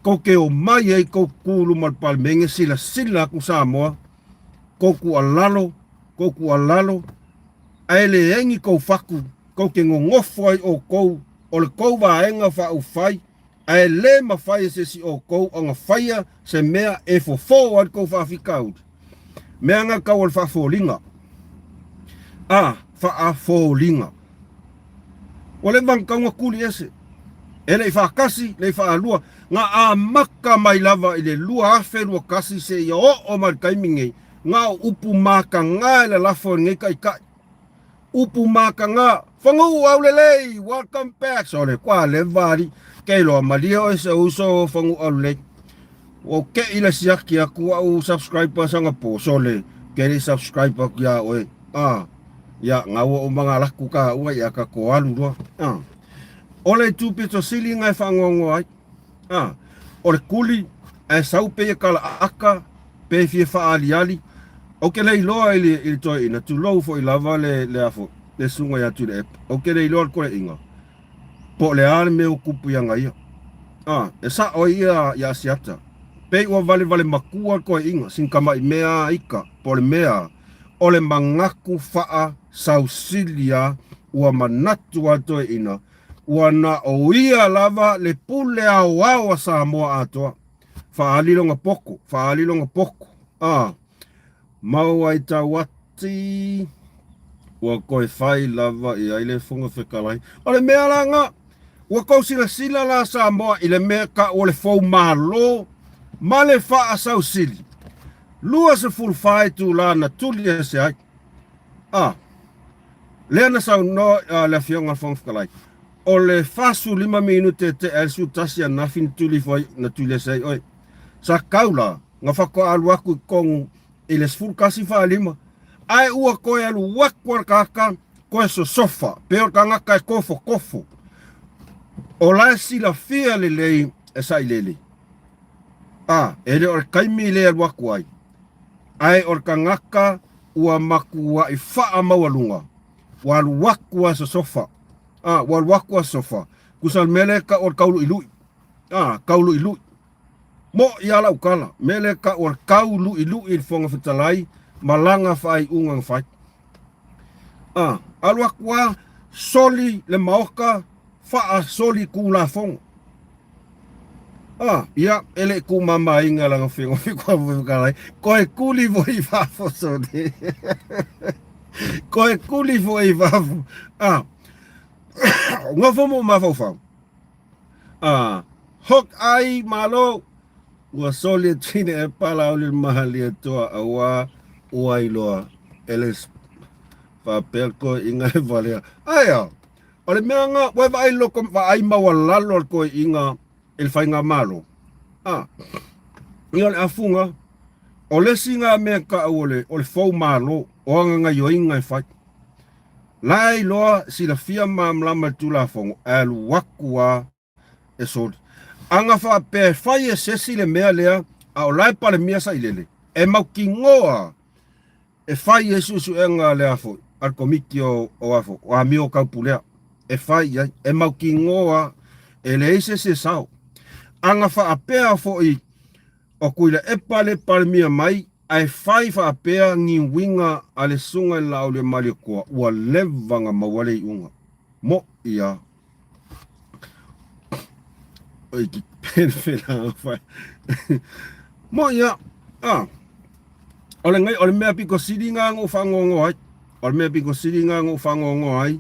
tou te omai ai tou kū i luma o le Palemene silasila atu Samoa, tou tuualalo, tou tuualalo, ae leai ni tou fatu tou te nonofo ai outou o le tou vaega faaupufai Ae le mafai e se isi outou ona faia se mea e fofo ai le tou faafitauli. Mea na tau o le faafoliga. A, faafoliga. Ua leva ona tau na tuli ese. E le i faatasi, le i faalua. Na amata mai lava i le 2021 seia oo mai le taimi nei, na o upu mataga e lalafo e lenei taitai. Upu mataga. Faguu aulelei, welcome back. Sole, kua leva ali. Ke iloa malie oe se uso Faguu aulelei. Ua ou keʻi le siaki aku au subscriber Singapore. Sole, ke le subscribe aku iā oe. Ah, ia, nga ua ou magalaku ka ua ia ka ko alu loa. Ah. O le itu pito sili nga e whaangoangoa ai. Ah, o le kuli, ae sau pe ia kala aka, pe fia whaaliali. Ou ke le iloa i le, i le toeaina, tulou foi lava le, le afo, le susuga ia Tuilaepa. Ou ke le iloa le koleaiga. Po o le a le mea ua kupu ia ia. A, e sa'o ai ia ia Asiata. Pei ua valevale makua le koeaiga, sina tama'i mea a ika, po o le mea o le manatu fa'a sausili a ua manatu a le toeaina, ua na o ia lava le pule aoao a Samoa atoa. Fa'aali lona poto, fa'aali lona poto. A, Mau ai tauati, ua toe fai lava i ai le Fofoga Fetalai. O le mea la na, ua tou silasila la Samoa i le mea tau o le fou malo ma le faasausili. 24 itula na tuli ese ai. A, lea na saunoa uh, le Afioga i le Fofoga Fetalai, o le 45 minute e tea ai le 11 anafi na tuli foi, na tuli ese ai oe. Sa kau la, na faatoa alu aku i totonu i le 11:45, ae ua toe alu atu a le tagata toe sosofa, pei o le tagata e tofotofo. O la e silafia lelei e Sailele, a, e le o le taimi lea e alu atu ai, ae o le tagata ua matuai faamaualuga, ua alu atu a sosofa, a, ua alu atu a sosofa, tusa o le mea lea e tau o le tauluilui, a, tauluilui. Moʻi a lau tala, mea lea tau o le tauluʻiluʻi i le Fofoga Fetalai ma lana faaiuga na fai. A, alu atu a, soli le maota, faasoli Tulafono. A, ia, e le i tumamaina lana Fofoga Fetalai, toe tuli foi i fafo sole. Toe tuli foi i fafo. A, nofo ma ou mafaufau. A, hok ai malo, ua soli e tine e pala oli le mahalia toa aua ua iloa e le faapea toeaiga e valea. Ae a, o le mea nga, ua e vaai loko vaai maualalo a le toeaiga i le faigamalo. A, ia o le afuga, o le isi nga mea tau o le, o le fou malo, o ana gaioiga e fai. La e iloa silafia malamalama le Tulafono ae alu atu a e soli. Ana faapea e fai e sesi le mea lea a o la e Palemia sailele, e mautinoa e fai ai suesuega a le a foi, a le Komiti o, o a foi, o Amio Taupulea. E fai i ai, e mautinoa e leai se isi e sao. Ana faapea foi o Tuilaepa le Palemia mai ae fai faapea ni uiga a le Susuga i le Laauliamaliotoa ua leva na maua le iuga. Moʻi a. Oi ki penfela fai. Moʻi a. Ah. O le ngai o le mea piko sili nga ngo whangongo ai. O le mea piko sili nga ngo whangongo ai.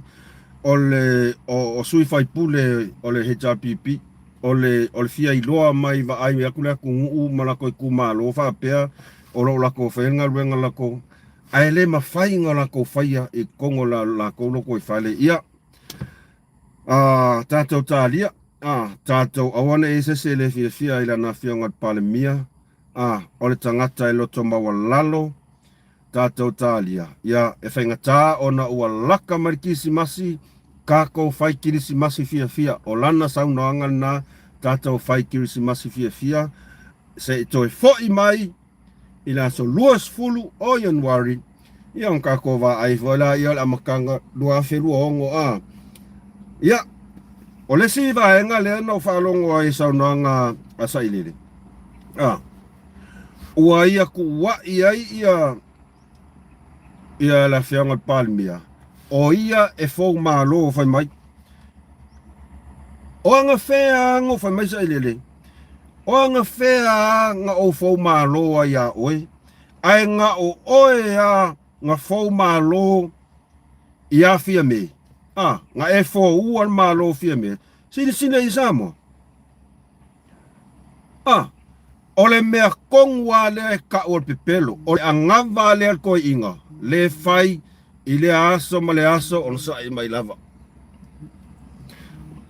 O le o, o sui faipule o le HRPP o le o le fia iloa mai vaai aku le atunuu ma lakou itumalo faapea o lo o lakou faia le galuega lakou ae le mafai ona lakou faia i totonu o la lakou lotoifale. Ia, a tatou talia, a tatou aua ne i i ai se isi e le fiafia i lana afioga i le Palemia, a o le tagata e loto maualalo tatou talia, ia, e faigata ona ua laka mai le Kirisimasi, tatou fai Kirisimasi fiafia. O lana saunoaga lena, tatou fai Kirisimasi fiafia, se i toe foi mai i le aso 20 o Ianuari, ia ona tatou vaai foi laia o le amataga 2026 a. Ia, o le isi vaega lea na ou faalogo ai i saunoaga a Sailele, a, Ua ia kuuaʻi ai ia ia le afioga i le Palemia, o ia e fou malo fai mai. O aga fea a ngo fai mai sailele, o aga fea a nga ou fou malo ai iā oe, ae nga o oe a nga fou malo iā Fiame, a, nga e foua le malo Fiame, silasila i Samoa. A, o le mea tonu lava lea e tau o le pepelo, o le anava lea a le toeaina, le fai i lea aso ma le aso ona sa'i mai lava.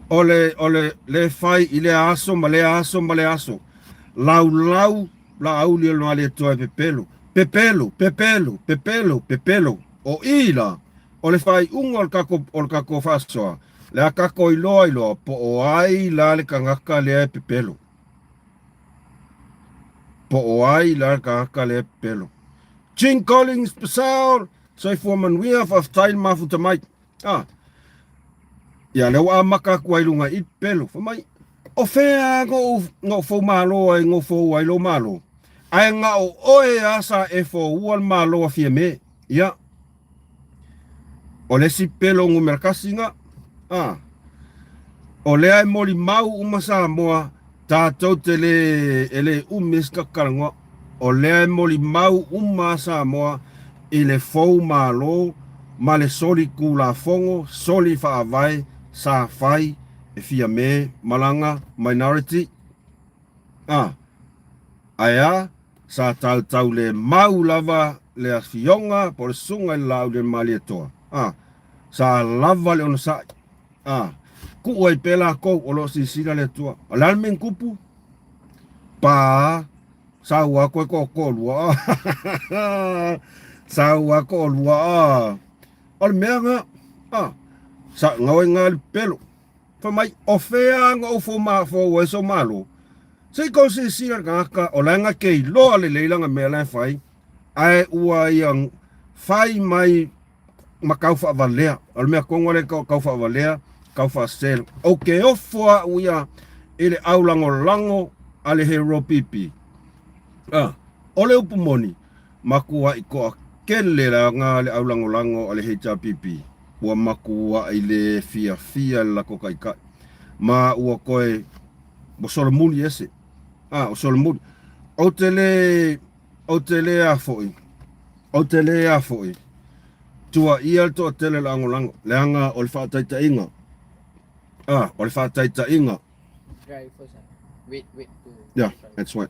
O le, o le le fai i lea aso ma lea aso ma lea aso. Laulau la auli o le Malietoa e pepelo. Pepelo, pepelo, pepelo, pepelo. O i la, o le faaiuga o le kako, o le kako faasoa, le a kako iloa iloa po o ai la le tagata lea e pepelo. Po o ai la le tagata lea e pepelo. Gene Collins Pasal, soifua manuia, faafetai le mafuta mai. Ah, ia lea ua amata atu ai luga i pelo. Fai mai, o fea no no fou malo ai no fou ai lo malo. Ae na o oe a sa e foua le malo a Fiame. Ia, o le isi pelo numera kasi na. Ah, o lea e molimau uma Samoa tatou te le e le umi se talanoa. O lea e molimau uma Samoa i le fou malo ma le soli tulafono, soli faavae sa fai e Fiame ma lana minority. Ah, ae a sa tautaulemau lava le afioga po o le susuga i le Laaulialemalietoa. Ah, sa lava le onosai. A, tuu ai pea lakou o lo o silasila le Atua. O le a le mea na tupu? Pa, sau a koe toatoalua. Sau a toalua. O le mea na, a, sa ngau ai ngā le pelo. Fai mai, o fea na ou fou ai sou malo? Se i kou silasila le tagata, o la e na te iloa lelei lana mea la e fai, ae ua ia fai mai ma kau faavalea. O le mea tonu lea e kau faavalea, kau faasele. Ou te ofo au ia i le aulagolago a le Hero PP. Ah, o le upu moni, matuai toatele laga le aulagolago a le HRPP. Ua matuai le fiafia le latou taitai. Ma ua toe, ua solomuli ese. Ah, ua solomuli. Ou te le, ou te le a foi, Ou te le a foi, tuaia le toatele o le agolago, leaga o le faataitaiga, a, o le faataitaiga. Try first ah. Wait, wait to. Yeah, that's right.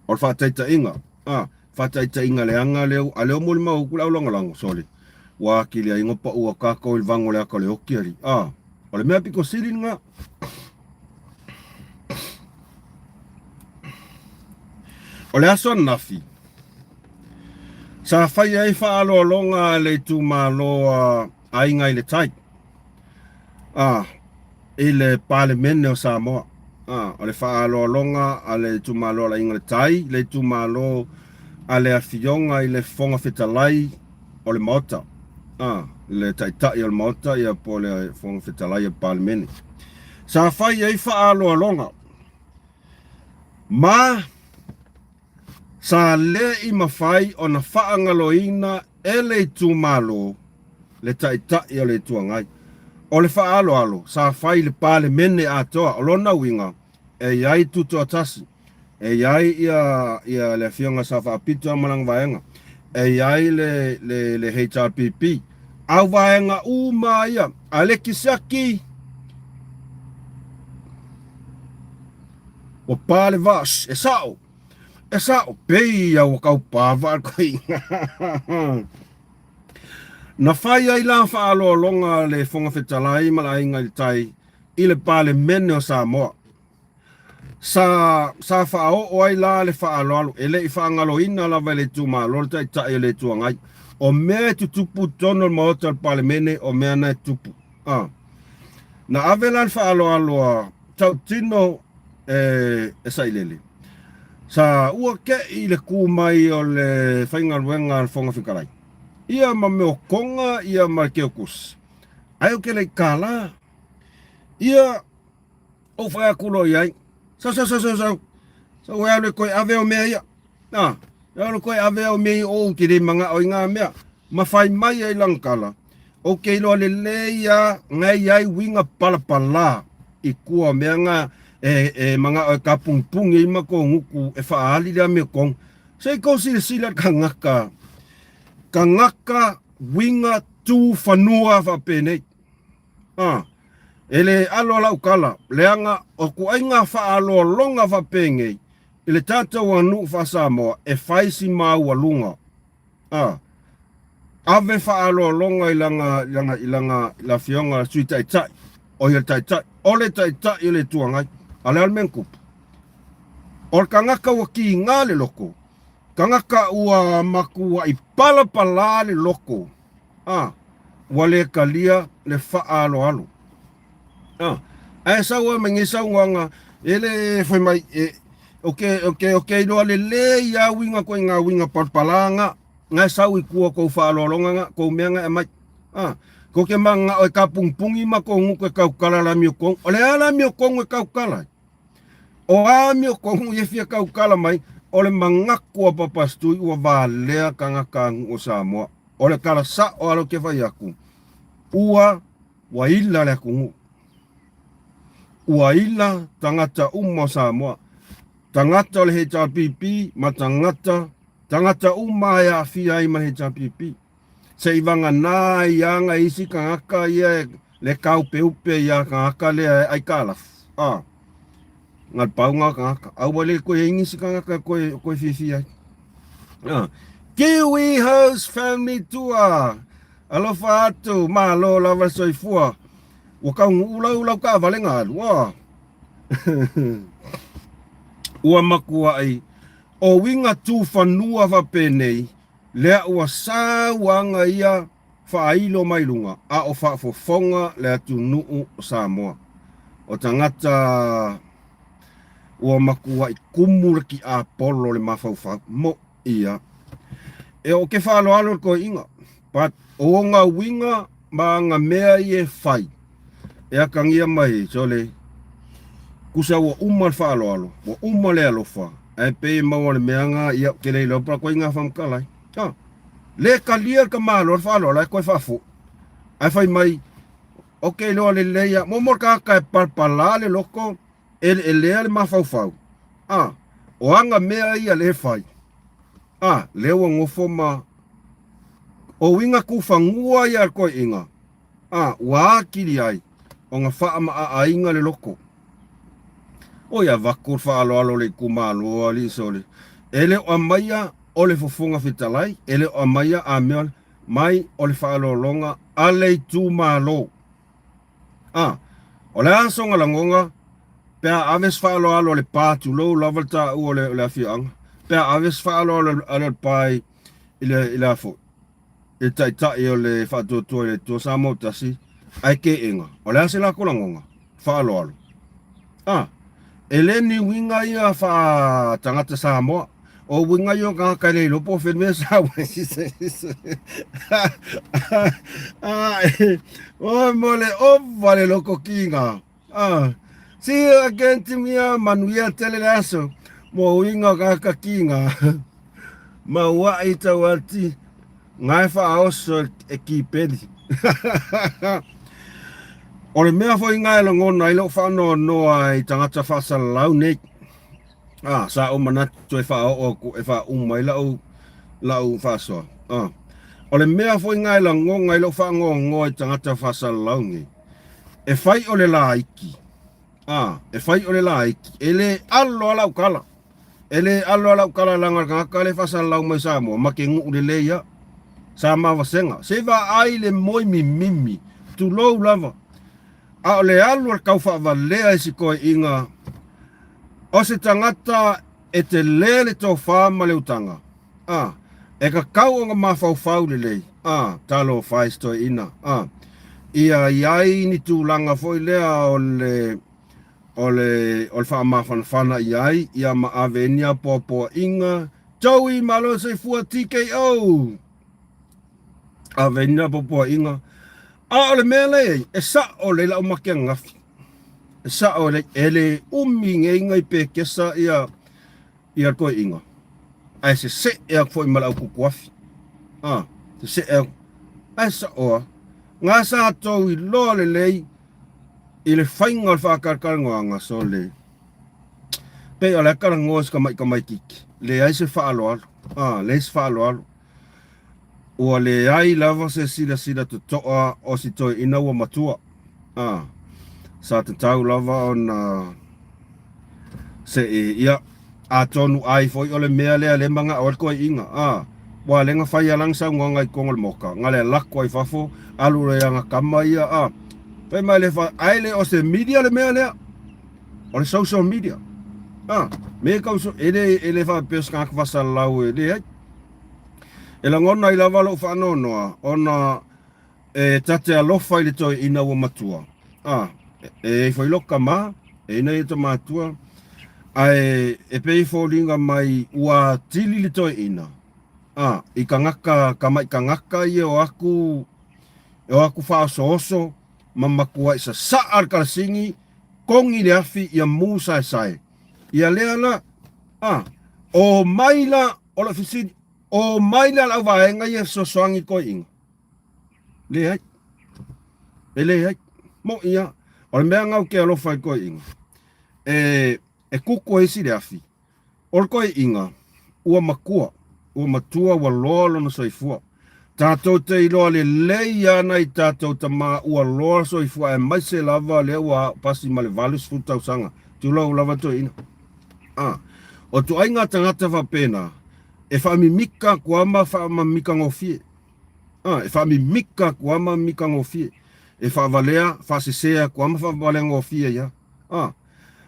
O le faataitaiga, a, faataitaiga leaga lea, a lea o molimau uku le aulagolago, sorry. Ua akili ai ngo paua kākou i le vago le aka o le oki ali. A, o le mea piko sili lena. O le aso ananafi, Sa fai ai faaaloaloga a le itumalo a Aiga i le Tai, a, i le Palemene o Samoa. A, o le faaaloaloga a le itumalo a Aiga i le Tai, le itumalo a le Afioga i le Fofoga Fetalai o le Maota, a, le Taitai o le Maota ia po o le Fofoga Fetalai o le Palemene. Sa fai ai faaaloaloga ma Sa le i mafai ona faagaloina e le itumalo le Taitai o le Itu Agai. O le faaaloalo sa fai i le Palemene atoa, o lona uiga, e i ai Tutoatasi, e i ai ia, ia le Afioga Sa Faapito ma lana vaega, e i ai le, le, le HRPP, au vaega uma ia, a le kisiaki, Ua pā le vaa, e sao, e sao, pei ia ua kau pā vaa le koiga. Na fai ai la faaaloaloga le Fofoga Fetalai ma le Aiga i le Tai i le Palemene o Samoa. Sa, sa faaoo ai la le faaaloalo, e le i faagaloina lava e le itumalo le Taitai o le Itu Agai. O mea e tutupu i totonu o le Maota o le Palemene, o mea na e tutupu. Ah. Na ave la le faaaloalo a Tautino e, e Sailele. Sa ua keʻi le kū mai o le faigaluega a le Fofoga Fetalai. Ia ma mea o Konga, ia ma le Keokusi. Ae ou te le i kālā. Ia, ou fai atu loa i ai, Sau, sau, sau, sau, sau. Sau e alu e toe ave au mea ia. Na, e alu e toe ave au mea ia ou te le manao i ngā mea. Ma fai mai ai lana tala, Ou te iloa lelei a ngai i ai uiga palapala i tua o mea nga e, e manao e kapungipungi ai ma kou nuku e faaali lea mea kong. Se i kou silasila kangaka, kangaka uiga tu fanua faapenei. A, e le alo lau tala, leaga o kuaiga faaaloaloga faapenei i le tatou aganuu faa-Samoa e fai si maualuga. A, ave faaaloaloga i lana, i lana, i lana, i le afioga i le Sui Taitai. O ia le Taitai. O le Taitai o le Itu Agai. A o le a le mea na tupu? O le tagata ua kiga le loto, tagata ua matuai palapala le loto, a, ua le talia le faaaloalo. A, ae sau lava mai nei saunoaga, e le fai mai, e, ou te, ou te, ou te iloa lelei lava uiga ituaiga uiga palapala na, na e sau i tua o tou faaaloaloga na, tou mea na e aumai. A, tou te mananao e tapunipuni ma tou gutu e tautala i le amiotonu. O le a le amiotonu e tautala ai? O a amiotonu ia e fia tautala mai, o le manatu a Papa Stui ua valea tagata nuu o Samoa. O le tala sao lava lea ou te fai atu, ua ua ila le atunuu. Ua ila tagata uma o Samoa. Tagata o le HRPP ma tagata, tagata uma e aafia ai ma le HRPP. Se i vagana ai aga isi tagata ia le kaupeupe ia tagata lea e aikalafu. A, na le pau na tagata. A ua le koe ai nisi tagata koe, koe fiafia ai. A, Kiwi House Family Tour. Alofa atu, malo lava le soifua. Ua taunuu lau lau taavale na alu. Ua. Ua matuai o uiga tufanua faapenei lea ua sau aga ia faailo mai luga a o faafofoga le atunuu o Samoa. O tagata ua matuai kumu le tiapolo le mafaufau. Moʻi ia. E o ke faaaloalo le toeaiga, but o ona uiga ma ana mea ia e fai, e atagia mai sole, tusa ua uma le faaaloalo, ua uma le alofa, ae pei e maua le mea na, ia, ou te le iloa pe koe ina faamatala ai. A, le talia le tamaloa le faaaloalo ae toe faafoi. Ae fai mai, ou te iloa lelei lava, muamua le tagata e palapala le loto, eleelea le mafaufau. A, o ana mea ia lea e fai. A, lea ua nofo ma o uiga tufanua ia a le toeaiga, a, ua atili ai ona faamaaaina le loto. Oi, avatu le faaaloalo o le itumalo alii sole, e le o aumaia o le Fofoga Fetalai, e le o aumaia a mea mai o le faaaloaloga a le itumalo. A, o le a sona lagona pe a ave se faaaloalo a le pa, tulou lava le taua o le, o le afioaga, pe a ave se faaaloalo a le pa i, i le, i le a foi, i le taitai o le Faatuatua i le Atua Samoa Tasi, ae keena, o le a se lako lagona? Faaaloalo. A, e le ni uiga ia faa tagata Samoa. O uiga ia o tagata e le iloa po o fea le mea sau ai. Oi mo le ova le loko kiga. Ah, see you again Timia, manuia tele le aso. Mo uiga o tagata kiga. Mauaʻi tauati. Nga e faaoso e kipeli. O le mea foi nga e lagona ai lou faanoanoa i tagata faasalalau nei. Ah, sa ou manatu e faaoo aku e faauma ai lau lau faasoa. Ah, o le mea foi nga e lagona ai lou faanoanoa i tagata faasalalau nei, e fai o le laiki. Ah, e fai o le laiki, e le alo a lau tala. E le alo a lau tala leaga le tagata lea e faasalalau mai Samoa ma ke nuu lelei a. Sa mavasega. Se vaai le moi mimimi, tulou lava. A o le alu a le taufaavalea i si toeaiga, o se tagata e tele le tofa ma le utaga, a, e tatau ona mafaufau lelei, a, talofa e si toeaina, a, ia i ai ni tulaga foi lea o le, o le, o le faamafanafana i ai, ia ma ave ai ni apoapoaiga. Joey malo soifua TKO! Ave ai ni apoapoaiga. A o le mea lea e sao lelei lau make ananafi. E sao lelei, e le umi nei nai pekesa ia ia toeaiga. Ae sese'e atu foi ma le aututuafi. A, sese'e atu. Ae sao lava. Na sa tou iloa lelei i le faiga o le faatalatalanoaga sole. Pei o le a talanoa si tamai tamaititi. Leai se faaaloalo. A, leai se faaaloalo. Ua leai lava se silasila totoa o si toeaina ua matua. A, sa tatau lava ona se i, ia, atonu ai foi o le mea lea le manao ai le toeaina. A, ua le na fai a lana saunoaga i totonu o le moka, na le lako ai fafo, alu loa i ana tama ia, a, Fai mai le fa, ae le o se media le mea lea. O le social media. Ah, me kau so, e le, e le faapea se tagata faasalalau e leai. E lagona ai lava lou faanoanoa, ona e ta te alofa i le toeaina ua matua. Ah, e i ai foi lou tama, e i ai nai ota matua, ae e pei e foliga mai ua atili le toeaina. Ah, i tagata, tamai tagata ia o atu, e o atu faaosooso ma matuai sasaa le kalasini, kogi le afi ia mu saesae. Ia lea la, ah, o mai la, o le fesili, o mai la le auvaega ia e fesoasoani i toeaiina? Leai. E leai. Moʻi lava. O le mea lena ou te alofa ai i toeaiina, e, e kuku e isi le afi, O le toeaiina, ua matua, ua matua ua loa lona soifua. Tatou te iloa lelei lava nai tatou tama ua loa le soifua aemaise lava lea ua pasi ma le 80 tausaga, tulou lava toeaiina. A, o ituaiga tagata faapena, e faamimika atu lava ma faamamika gofie. A, e faamimika atu lava ma mimika gofie. E faavalea, faasese atu lava ma faavalea gofie ai lava. A,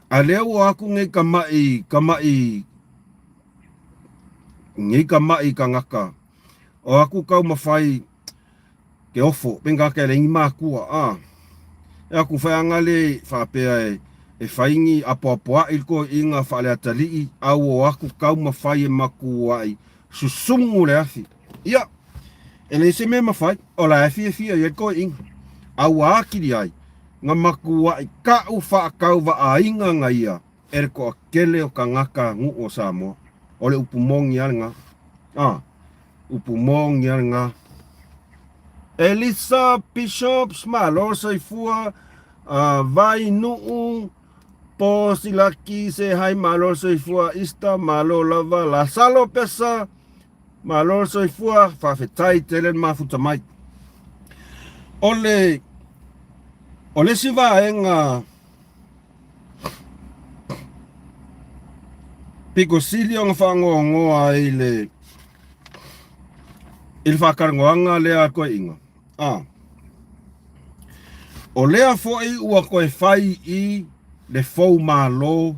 A lea ua aku nei ka maʻi, ka maʻi, nei ka maʻi kanaka. O aku taumafai ke ofo, pe gaka e leai ni makua, a. E aku whai le faapea e, e whai ni apoapoaʻi le toeʻiga faaleatalii, a ua o aku taumafai e makuaʻi susumu le afi. Ia, e leai se mea e mafai, o la e fiafia i ai le toeʻiga. A ua atili ai, na matuaʻi kaʻu faatauvaaiga na ia e le toatele o tagata nuu o Samoa. O le upu moni lava lena. A, upu moni lava lena. Elisa Bishops, malo le soifua, uh, Vainuu, Po Silaki, Sehai, malo le soifua, Ista, malo lava, Lasalo Pesa, Malo le soifua, faafetai tele le mafuta mai. O le, o le isi vaega pito sili ona faanoanoa ai le, i le faatalanoaga lea a toeaiina. A, o lea foi ua toe fai i le fou malo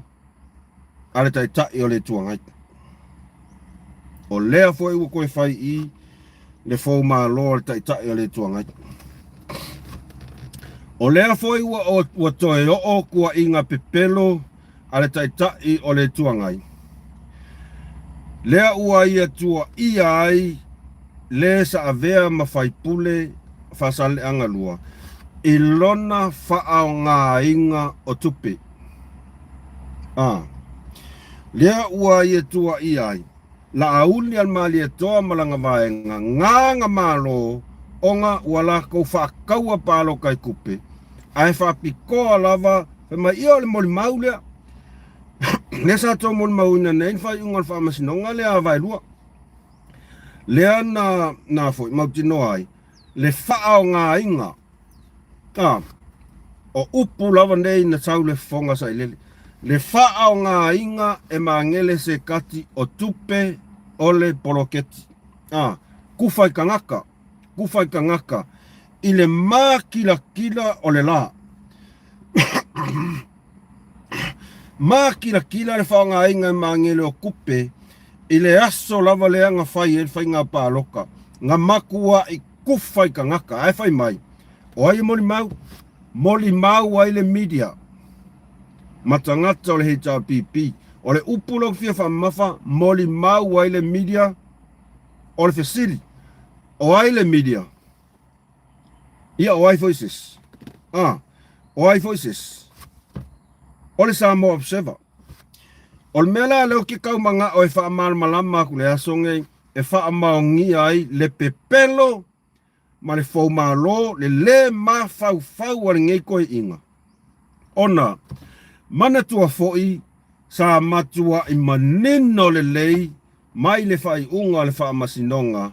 a le Taitai o le Itu Agai. O lea foi ua toe fai i le fou malo a le Taitai o le Itu Agai. O lea foi ua, ua toe oo tuuaiga pepelo a le Taitai o le Itu Agai, lea ua ia tuuaia ai le sa avea ma faipule Faasaleleaga 2 i lona faaaogaina o tupe. A. Lea ua ia tuuaia ai Laauli a le Malietoa ma lana vaega gaga malo ona ua latou faataua palota i tupe, ae faapitoa lava fai mai ia o le molimau lea. Lea sa tou molimauina nei le faaiuga o le faamasinoga lea a Vaelua. Lea na, na foi mautinoa ai le faaaogaina A, o upu lava nei na sau le fofoga sailele. Le faaaogaina e Magele se kati o tupe o le poloketi. A, kufa i tagata, kufa i tagata i le mākilakila o le lā. Mākilakila le faaaogaina e Magele o tupe i le aso lava lea na fai ai le faiga palota, na matuai kufa i tagata. Ae fai mai, o ai e molimau? Molimau ai le media ma tagata o le HRPP. O le upu lea ou te fia faamamafa, molimau ai le media, o le fesili, o ai le media? Ia, o ai foi se isi? Ah, o ai foi se isi? O le Samoa Observer. O le mea la lea ou te tau manao e faamalamalama atu i le aso nei, e faamaonia ai le pepelo ma le foumalo, le lē mafaufau a lenei toeaiina, ona manatua foi sa matuai manino lelei mai le faaiuga o le Faamasinoga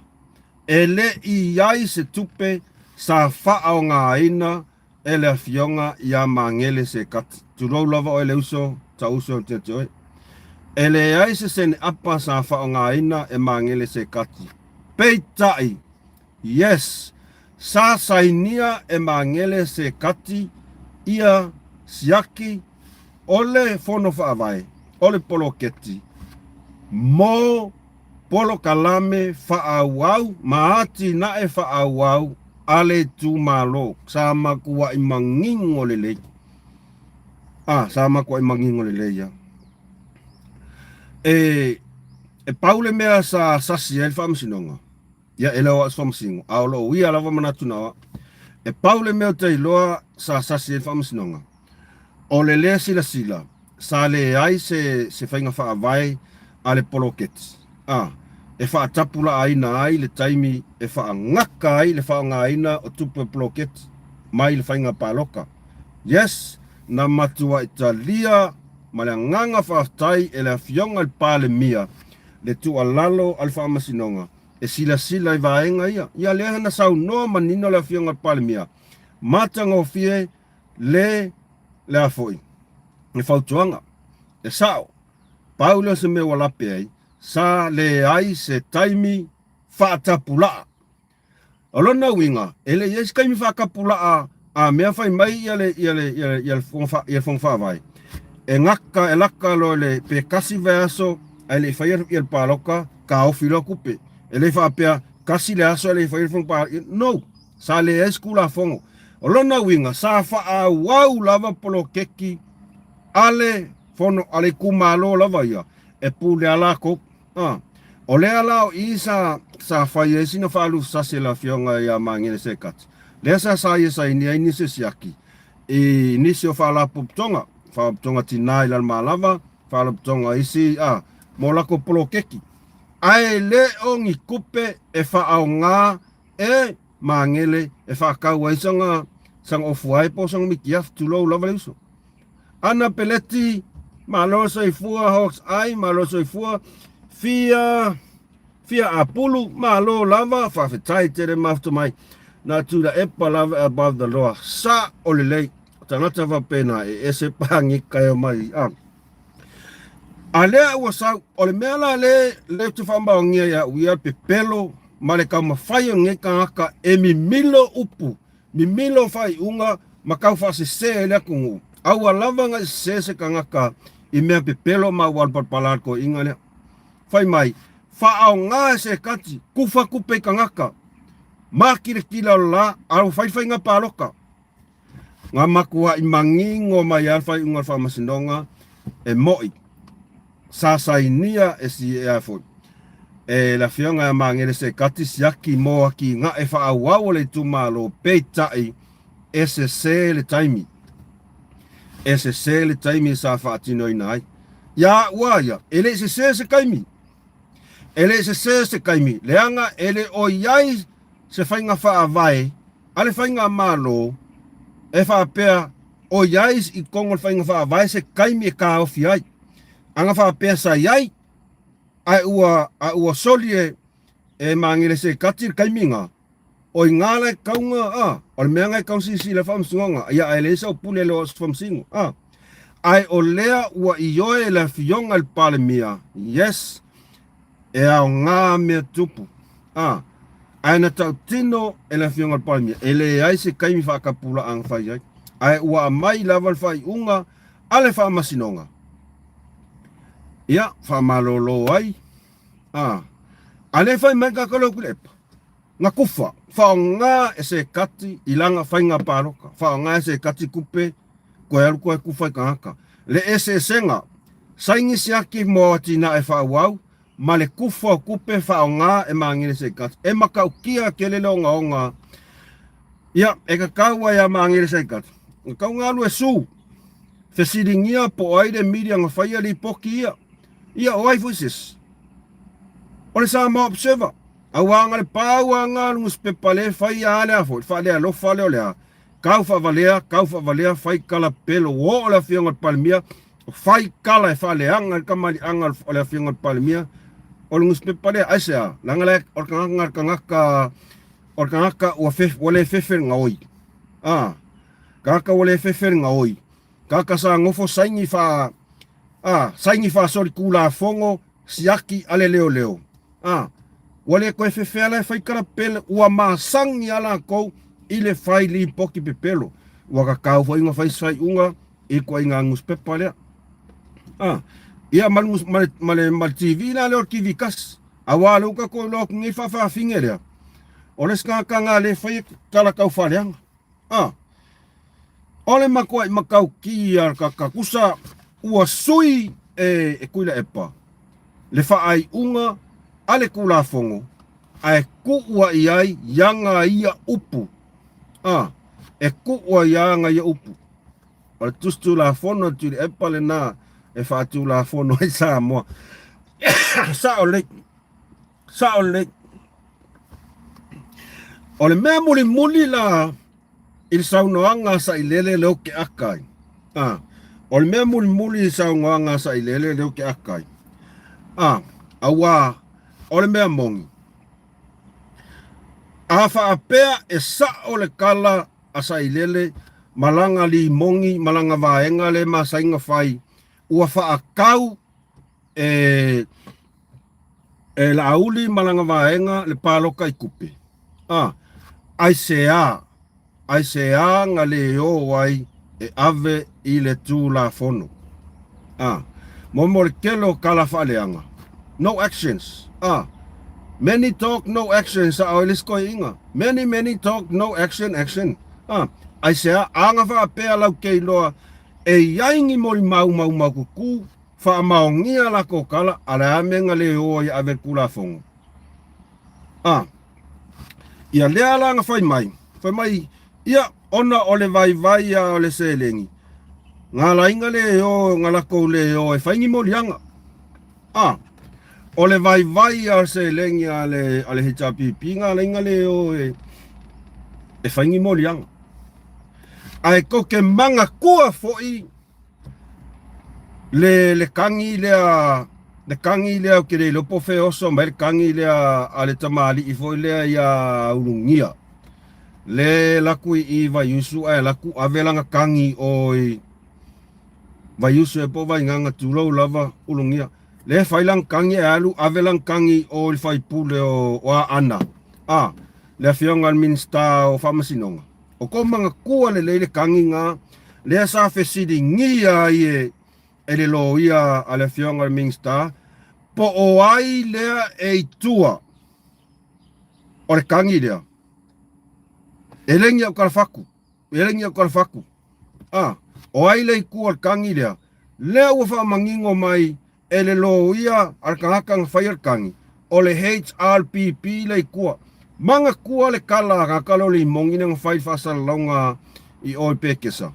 e le i i ai se tupe sa faaaogaina e le Afioga ia Magele Sekati. Tulou lava oe le uso, tau uso ia te oe. E leai se sene apa sa faaaogaina e Magele Sekati. Peitai, yes! Sa sainia e Magele Sekati ia siaki o le Fono Faavae o le poloketi mo polokalame faaauau ma atinae faaauau a le itumalo. Sa matuai manino lelei. Ah, sa matuai manino lelei ia. E, e pau le mea sa sasi ai le faamasinoga. Ia, e le o au se faamasino, a o lou ia lava manatu na o au. E pau le mea ou te iloa sa sasi ai le faamasinoga, o le lē silasila sa leai se, se faiga faavae a le poloketi, a, e faatapulaaina ai le taimi e faagaka ai le faaaogaina o tupe poloketi mai le faiga paloka. Yes, na matuai talia ma le agaga faafetai e le Afioga i le Palemia le tuualalo a le Faamasinoga e silasila i vaega ia. Ia lea na saunoa manino le Afioga i le Palemia, matagofie le le a foi, le fautuaga. E sao, pau lea o se mea ua lape ai, sa leai se taimi faatapulaa. O lona uiga, e le i ai se taimi faatapulaa a mea fai mai ia le, ia le, ia le, ia le, ia le Fono Faavae, e gata, e laka loa le, pe tasi vaiaso ae le i faia ia le palota, taofi loa tupe. E le faapea, tasi le aso ae le i faia le fono palota. No! Sa leai se Tulafono. O lona uiga, sa faaauau lava poloketi a le fono, a le itumalo lava ia, e pulea latou. A, o lea la o i sa, sa fai ai sina faalusasi e le Afioga ia Magele Sekati, lea sa sa ia sainia ai nisi o siaki i nisi o faalapotopotoga, faalapotopotoga tinā i Lalomalava, faalapotopotoga isi, a, mo latou poloketi. Ae le o ni tupe e faaaoga e Magele e faatau ai sana, sana ofuae po o sana mitiafu, tulou lava le uso. Ana peleti, malo soifua Hawks Eye, malo soifua, fia, fia apulu, malo lava, faafetai tele mafuta mai. Na Tuilaepa lava above the law, sa o lelei, tagata faapena e ese pagika e omai. Ah. A lea ua sau, o le mea la le, le ou te faamaonia ia au ia pepelo ma le taumafai o lenei tagata e mimilo upu Mimilo faaiuga ma tau faasese ai le atunuu, a ua lava na i sese se tagata i mea pepelo ma ua alu palapala le toeaina lea. Fai mai, Faaaoga e se kati, kufa tupe i tagata, makilatila o le la, a ua fai le faiga palota. Na matuai manino mai lava le faaiuga o le faamasinoga e moʻi. Sa sainia e si foi e le Afioga ia Magele Sekati siaki mo atinae faaauau o le itumalo, peitai e sese le taimi. E sese le taimi sa faatinoina ai. Ia au a ia, e le i sese se taimi. E le i sese se taimi, leaga e le o i ai se faiga faavae a le faigamalo e faapea o i ai i totonu o le faiga faavae se taimi e taofi ai. Ana faapea sa i ai, ae ua, ae ua soli e, e Magele Sekati le taimi na, o i ngā la e taunga, a, o le mea na e tau silasila i faamasinoga, ia ae leai sau pule le o se faamasino, a. Ae o lea ua ioe le Afioga i le Palemia, yes, e aoga mea tupu, a, ae na tautino e le Afioga i le Palemia, e leai se taimi faatapulaa na fai ai, ae ua aumai lava le faaiuga a le Faamasinoga, ia, faamalolo ai, a, a le fai mai ka kalo kulepa, na kufa, faaaoga e se kati i lana faiga paloka, faaaoga e se kati kupe, koe alu koe kufa i tagata. Le eseesega, saini siaki mo atinae faaauau, ma le kufa o kupe faaaoga e Magele Saikati. E matautia tele le ogaoga, ia, e tatau ai ia Magele Saikati, na tau galu e su, fesiligia po o ai le media na faia lipoti ia. Ia, o ai foi se isi? O le Samoa Observer. Aua na le pau a nga nusipepa le faia a le a foi, le faalealofa lea o le a. Kau faavalea, kau faavalea, fai kala pelo, ua oo le Afioga i le Palemia, fai kala e faaleaga i le kamaliaga o le Afioga i le Palemia, o le nusipepa lea, aisea? Leaga le, o le tagata, le tagata, o le tagata ua fefe, ua le fefe le gaoi. A, tagata ua le fefe le gaoi. Tagata sa nofo saini faa, a, saini faasolitulafono siaki a le leoleo. A, Ua le toe fefea la e fai tala pele, ua masani a latou i le fai lipoti pepelo. Ua tatau foi ona fai se faaiuga i ituaiga newspaper lea. Ah, ia ma le, ma le, ma le, ma le TV la lea o le TV tasi. Aua o lea ua tatou iloa atu nei faafaafine lea, o le isi tagata lea e fai tala taufaaleaga. Ah, o le matuai matautia tatusa ua sui e, e Tuilaepa le faaiuga a le Tulafono ae tuua i ai ana ia upu. A, e tuua i ana ia upu. O le Tusi Tulafono a Tuilaepa lena e faatulafono ai Samoa. Sao lelei. Sao lelei. O le mea mulimuli la i le saunoaga a Sailele lea ou te aka ai. A, o le mea mulimuli i le saunoaga a Sailele lea ou te aka ai. A, auā, o le mea moni, a faapea e sao le tala a Sailele ma lana limoni ma lana vaega lea e masani ona fai, ua faatau e e Laauli ma lana vaega le palota i tupe. A, aisea, aisea na le o ai e ave i le Tulafono? A, mo mo le tele o tala faaleaga. No actions. A, many talk, no action, sa o le isi toeaiina. Many, many talk, no action, action. A, aisea, a na faapea lau te iloa e i ai ni molimau maumaututu Faamaonia latou tala, a le a mea na le o ai e ave le Tulafono? A. Ia lea la na fai mai, fai mai, ia, ona o le vaivai a o le seleni, na ala ai na le o, na latou le o e fai ni moliaga. A. O le vaivai a o le seleni a le, a le HRPP na ala ai na le o e, e fai ni moliaga. Ae tou te manatua foi Le, le kagi lea, le kagi lea ou te le iloa po o fea e oso mai le kagi lea a le tamalii foi lea ia Ulugia. Le alu atu i i Vaiusu ae alu atu ave lana kagi o i Vaiusu ea po o Vaigaga tulou lava Ulugia. Le fai lana kagi ae alu ave lana kagi o i le faipule o, o Aana, a, le afioga i le Minisita o Faamasinoga. O kou manatua lelei le kagiga lea sa fesiligia ai e, e le loia a le afioga i le Minisita, po o ai lea e i tua o le kagi lea. E legi au kalafaku, e legi au kalafaku. A, o ai le i tua o le kagi lea? Lea ua faamanino mai e le loia a le tagata na faia le kagi, o le HRPP le i tua. Manatua le kala a tagata lea o Limoni lea na fai i le faasalalauga i o i Pekesa.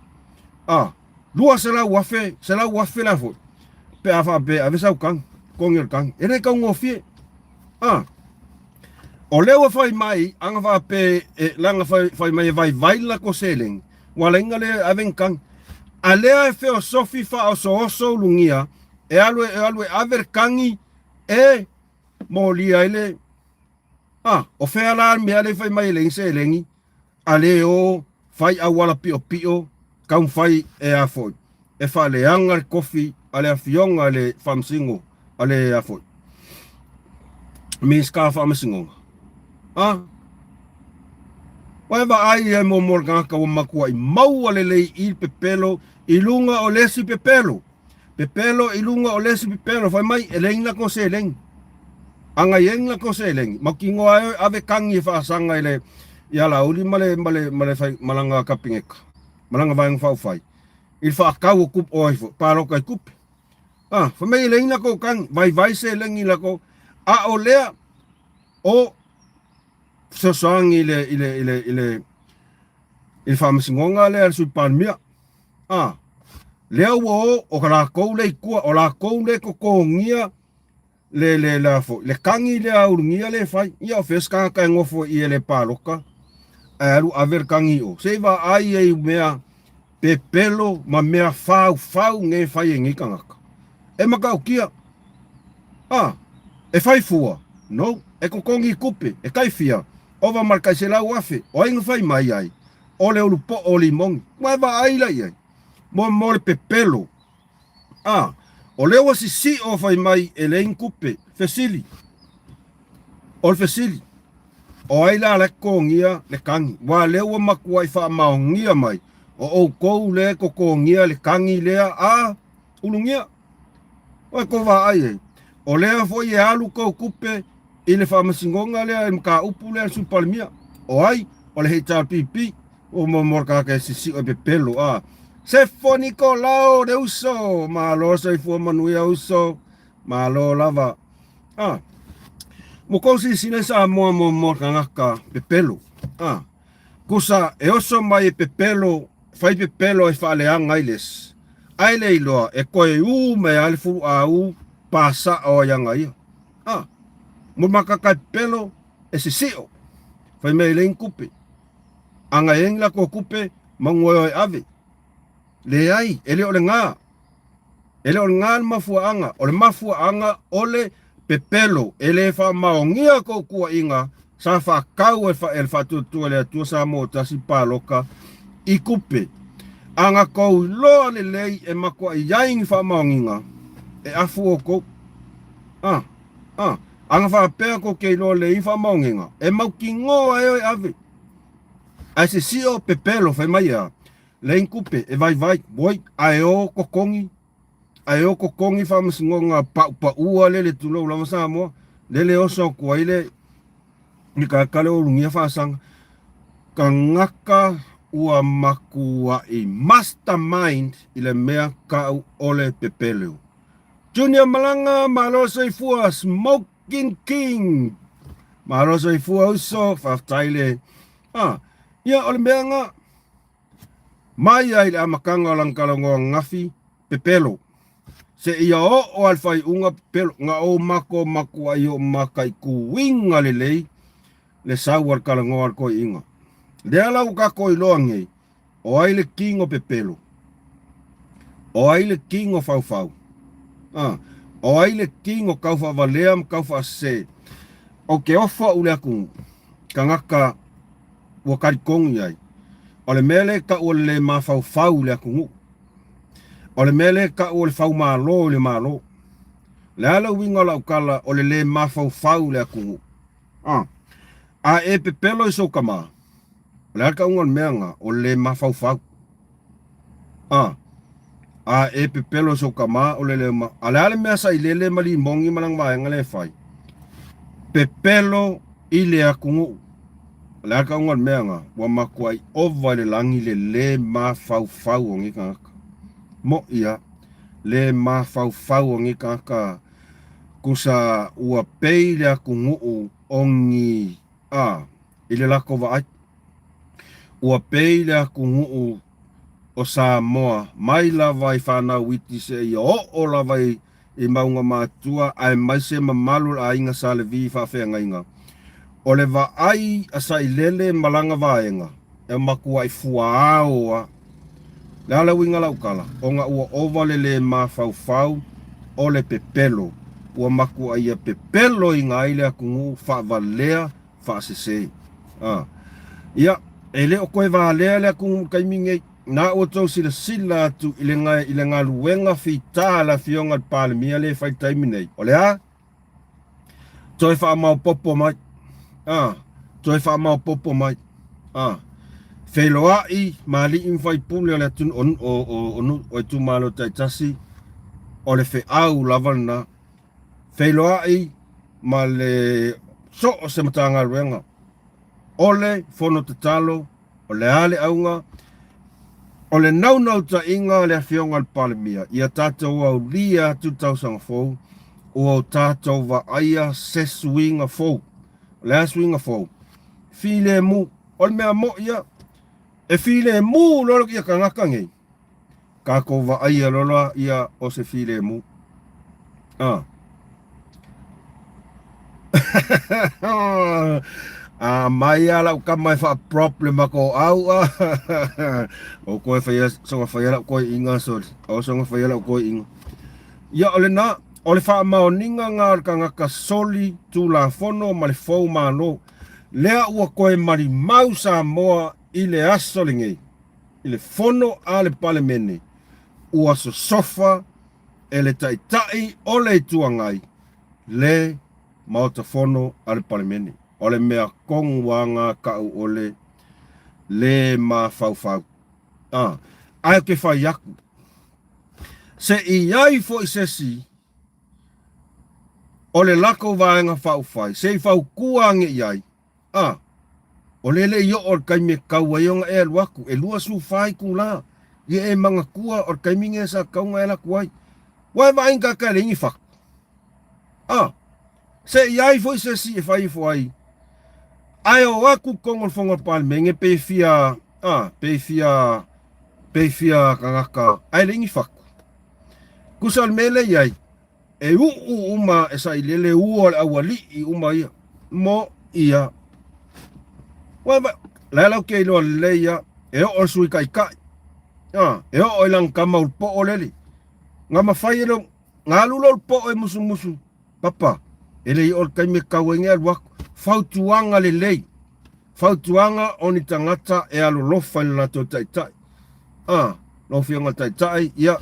A, 200,000, 100,000 la foi, pe a faapea e ave sau kagi, totogi o le kagi. E le taugofie. A, o lea ua fai mai, ana faapea e, lana fai, fai mai e vaivai le latou seleni, ua ala ai ona le ave ni kagi. A lea e feosofi faaosooso ulugia, e alu e alu e ave le kagi e molia ai le a o fea la le mea lea fai mai e leai ni seleni a le o fai auala piopio taumafai e a foi e faaleaga le tofi a le afioga i le faamasino a le a foi Minisita o Faamasinoga a Ua e vaai ai mo mo le tagata ua matuai maua lelei i le pepelo i luga o le isi pepelo. Pepelo i luga o le isi pepelo, fai mai, e leai ni latou seleni. A na i ai ni latou seleni, mautinoa ai oe ave kagi e faasaga i le ia Laauli ma le ma le ma le fai ma lana Kapeneta, ma lana Vaega Faaupufai, i le faatau o tupe o ai foi, palota i tupe. A, fai mai e leai ni latou kagi, vaivai seleni latou, a o lea o fesoasoani i le i le i le i le i le faamasinoga lea a le Sui Palemia. A, lea ua o, o lakou lea i tua, o lakou lea e totogia le, le, le, foi, le kagi lea a Ulugia lea e fai. Ia o fea se tagata e nofo i i e le palota, ae alu ave le kagi i o. Se i vaai ai i mea pepelo ma mea faufau nei e fai e nei tagata. E matautia. A, e fai fua? No. E totogi i tupe? E tai fia? Ova ma le tai 100,000. O ai na fai mai ai? O le ulu po'o o Limoni. Ua e vaai la i ai? Mo, mo le pepelo. A, o lea ua sisi'o fai mai e leai ni tupe. Fesili. O le fesili, o ai la la e totogia le tagi? Aua lea ua matuai faamaonia mai, o outou lea e totogia le tagi lea a Ulugia. Ua tou vaai ai, o lea foi e alu tou tupe i le faamasinoga lea i le mataupu lea a le Sui Palemia. O ai? O le HRPP. O mo mo tagata e sisio e pepelo a. Sefo Nikolao le uso, malo soifua manuia uso, malo lava. A. Mo kou silasila i Samoa mo mo tagata pepelo. A. Kusa e oso mai e pepelo, fai pepelo e faaleaga ai le isi. Ae le iloa e toe ū mai lava le fuluaū pasao ai aga ia. A. Mo makaka e pepelo e sisio. Fai mai e leai ni tupe. Aga e ni latou tupe manuoe e ave. Leai, e le o lena. E le o lena le mafuaaga. O le mafuaaga o le pepelo. E le faamaonia kou tuuaiga sa faatau e le Faatuatua i le Atua Samoa Tasi palota i tupe. Aga tou iloa lelei e matuai i ai ni faamaoniga e afu outou. A, a, aga faapea tou te iloa lelei i faamaoniga e mautinoa e oe ave. Ae sisio pepelo fai mai ea, leai ni tupe e vaivai, oi, ae o totogi, ae o totogi faamasinoga paupaua lele tulou lava Samoa, lele oso atu ai le le tagata lea ua ulugia faasaga. Tagata ua matuai mastermind i le mea tau o le pepelo. Junior Malaga, malo soifua, Smoking King. Malo soifua uso, faafetai le. Ah, ia o le mea nga mai ai le amataga o lana talanoa ananafi, pepelo. Seia oo lava i le faaiuga pepelo, na ou mako matuai ou mataituina lelei le sau a le talanoa a le toeaina. Lea la ua tatou iloa nei, O ai le tino pepelo? O ai le tino faufau? A, o ai le tino taufaavalea ma taufaasese? Ou te ofo au i le atunuu, tagata ua talitonu i ai, o le mea lea e tau o le le mafaufau i le atunuu, o le mea lea e tau o le faumalo i le Malo. O le a le uiga o lau tala o le le mafaufau i le atunuu? A, a e pepelo i sou tama, O le a le tauga o le mea lena? O le le mafaufau. A, a e pepelo i sou tama, o le le ma... A le a le mea sailele ma limogi ma lana vaega lea e fai? Pepelo i le atunuu. O le a le tauga o le mea lena? Ua matuai ova i le lagi le le mafaufau o nei tagata. Moʻi lava, le mafaufau o nei tagata kusa ua pei le atunuu o ni a i le latou vaai. Ua pei le atunuu o Samoa mai lava i fanau iti seia oo lava i mauga matua aemaise mamalu o le aiga Sa Levi i faafeagaiga. O le vaai a Sailele ma lana vaega, e matuai fuaao a. Le a le uiga lau tala? Ona ua ova le le mafaufau o le pepelo, ua matuai ia pepeloina ai le atunuu faavalea faasese. A. Ia, e le o toe valea le atunuu i le taimi nei. Na ua outou silasila atu i le, i le galuega fita a le Afioga i le Palemia lea e fai i le taimi nei. O le a? Toe faamaopoopo mai. A. Toe faamaopoopo mai. A. Feiloai ma alii ma faipule o le atunuu o, o, o, o, o itumalo taitasi, o le feau lava lena. Feiloai ma le so o se Matagaluega o le Fono Tatalo, o le a le auga? O le naunautaiga a le Afioga i le Palemia, ia tatou aulia atu le tausaga fou, ua o tatou vaaia se suiga fou. O le a suiga fou? Filemu. O le mea moʻi ia, e filemu loa ia tagata nei, Tatou vaaia loa la ia o se filemu. A. A mai a lau tama e faaproblem ko au a. O koe whaia, soga whaia lau koe inga, sorry. O soga whaia lau koe inga. Ia o lena, o le faamaoniga nga o le tagata soli tulafono ma le fou malo. Lea ua koe malimau Samoa i le aso lenei. I le fono a le Palemene, ua sosofa e le Taitai o le Itu Agai le Maota Fono a le Palemene. O le mea kong ua ga ka'u o le lē mafaufau. A, ae ou te fai aku, se i ai fo'i sesi o le lakou vaega faaupufai se i fautua age i ai, a, o le le i oo i le taimi e tatau ai ona e alu atu, e 24 itulā, ia e manatua o le taimi lenei sa tatau ona e alu atu ai. Ua e vaai ni tagata e leai ni fatu? A, se i ai foi se isi e fai ifo ai, ae o atu i totonu o le Fono a le Palemene pe fia, a, pe fia, pe fia tagata ae leai ni fatu. Tusa o le mea lea e i ai, e uu uma e sailele ua o le aualii uma ia, mo ia. Ua va, la lau te iloa lelei ia, e oo le sui taitai, a, e oo i lana tama ulupoo lele. Na mafai e le, na alu le ulupoo e musumusu, Papa, e le i oo le taimi e tatau ai nei alu atu. Fautuaga lelei, fautuaga o ni tagata e alolofa i le latou taitai. A, lau Afioga i le Taitai, ia,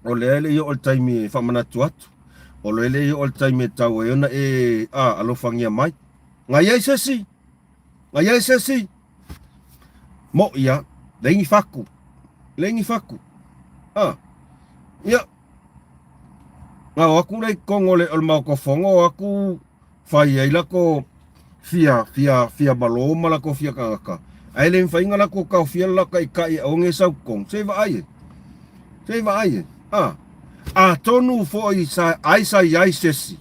o lea e le i oo le taimi e faamanatu atu. O lea e le i oo le taimi e tatau ai ona e, a, alofagia mai. Na i ai se isi? Na i ai se isi? Mo'i lava, leai ni fatu, leai ni fatu. A, ia, Na o atu lea i totonu o le, o le Maota Fono, o atu fai ai lako fia, fia, fia malo ma lako fia tagata. Ae le mafai ona latou taofia le latou taitai e aua ne i sau i totonu. Se i vaai e. Se i vaai e. A. Atonu foi sa, ai sa i ai se isi.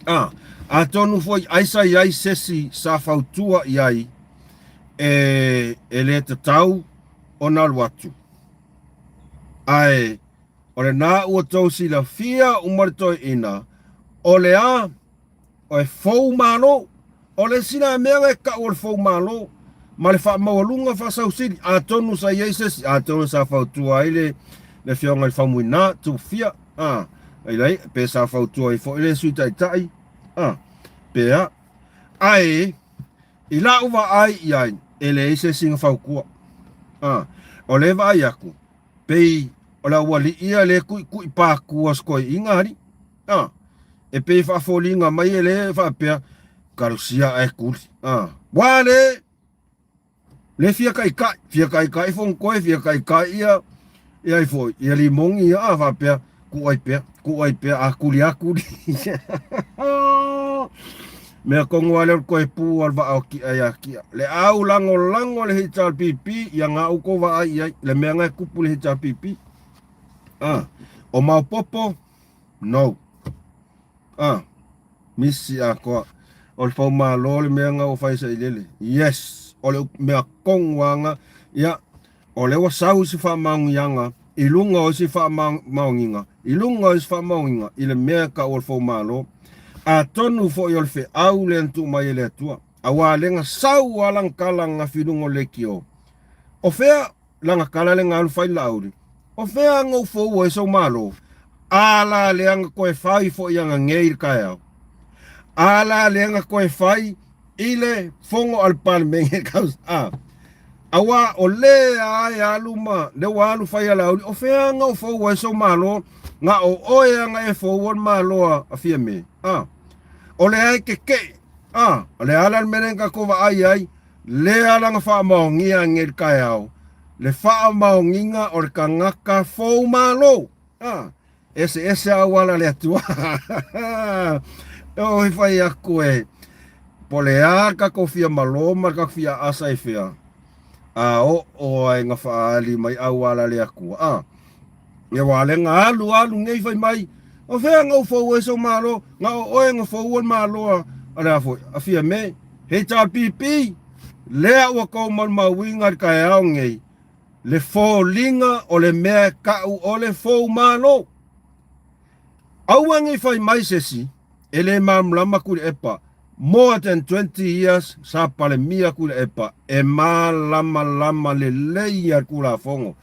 A. Atonu foi ai sa i ai se isi sa fautua i ai e, e le tatau ona alu atu. Ae o lena ua tou silafia uma le toeaina, o le a? O e fou malo. O le isi la mea na e ka'u o le fou malo ma le faamaualuga faasausili, atonu sa i ai se isi, atonu sa fautua ai le le afioga i le Faumuina, Tufia, a, ai pe sa fautua ai foi le Sui Taitai, a, pe a. Ae I la'u vaai i ai, e leai se isi na fautua. A, o lea e vaai atu, pei o le aualii ia lea e tuitui patua si toeaiina alii. A, e pei e faafoliga mai e lea e faapea, talosia ae tuli. A, ua le, le fia taitai, fia taitai Fonotoe, fia taitai ia, ia ai foi, ia Limoni ia, a faapea, tuu ai pea, tuu ai pea, a tuli lava tuli. Mea tonu lava lea o le toe pu o le vaa o Ki'a iā Ki'a. Le au lagolago a le HRPP, ia na outou vaai i ai, le mea na e tupu i le HRPP. Ah, o maopopo, no. Ah, misi atoa. O le faumalo le mea na ua fai sailele. Yes, o le mea tonu lava na, ia, O lea ua sau isi faamaoniaga i luga o isi faamaoniga, i luga o isi faamaoniga i le mea e tau o le foumalo. Atonu foi o le feau lea na tuu mai e le Atua, auā lea na sau lava lana tala ananafi i luga o le leitio. O fea lana tala lea na alu fai le Laauli? O fea na ou foua ai sou malo? A la lea na toe fai foi ananei i le taeao? A la lea na toe fai i le fono a le Palemene a auā o le a e alu ma le ua alu fai a Laauli o fea na o fou ai sou malo na o oe a na e foua le malo a Fiame a o le a e kekeʻi a o le a la le mea lea na tatou vaai ai lea la na faamaonia nei le taeao le faamaoniga o le tagata fou malo a Eseese auala a le Atua. Oi fai aku e, po le a le tatou fia malo ma le tatou fia aasa i fea, a oo ai na faaali mai auala a le Atua. A, ia ua le na alu alu nei fai mai, o fea na ou fou ai sou malo, na o oe na foua le malo a le a foi, a Fiame, HRPP, lea ua tou maumauina i le taeao nei, Le foliga o le mea e ka'u o le foumalo. Aua nei fai mai se isi e le malamalama Tuilaepa, more than 20 years sa Palemia Tuilaepa e malamalama lelei ia le Tulafono.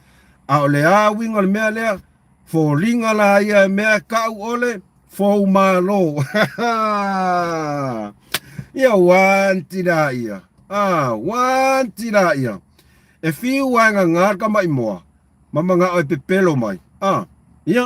A o le a uiga o le mea lea? Foliga la ia e mea e ka'u o le foumalo. Ia uanti la ia. Ah, uanti la ia. E fiu ae gagā le tamaimoa ma manao e pepelo mai. A, ia,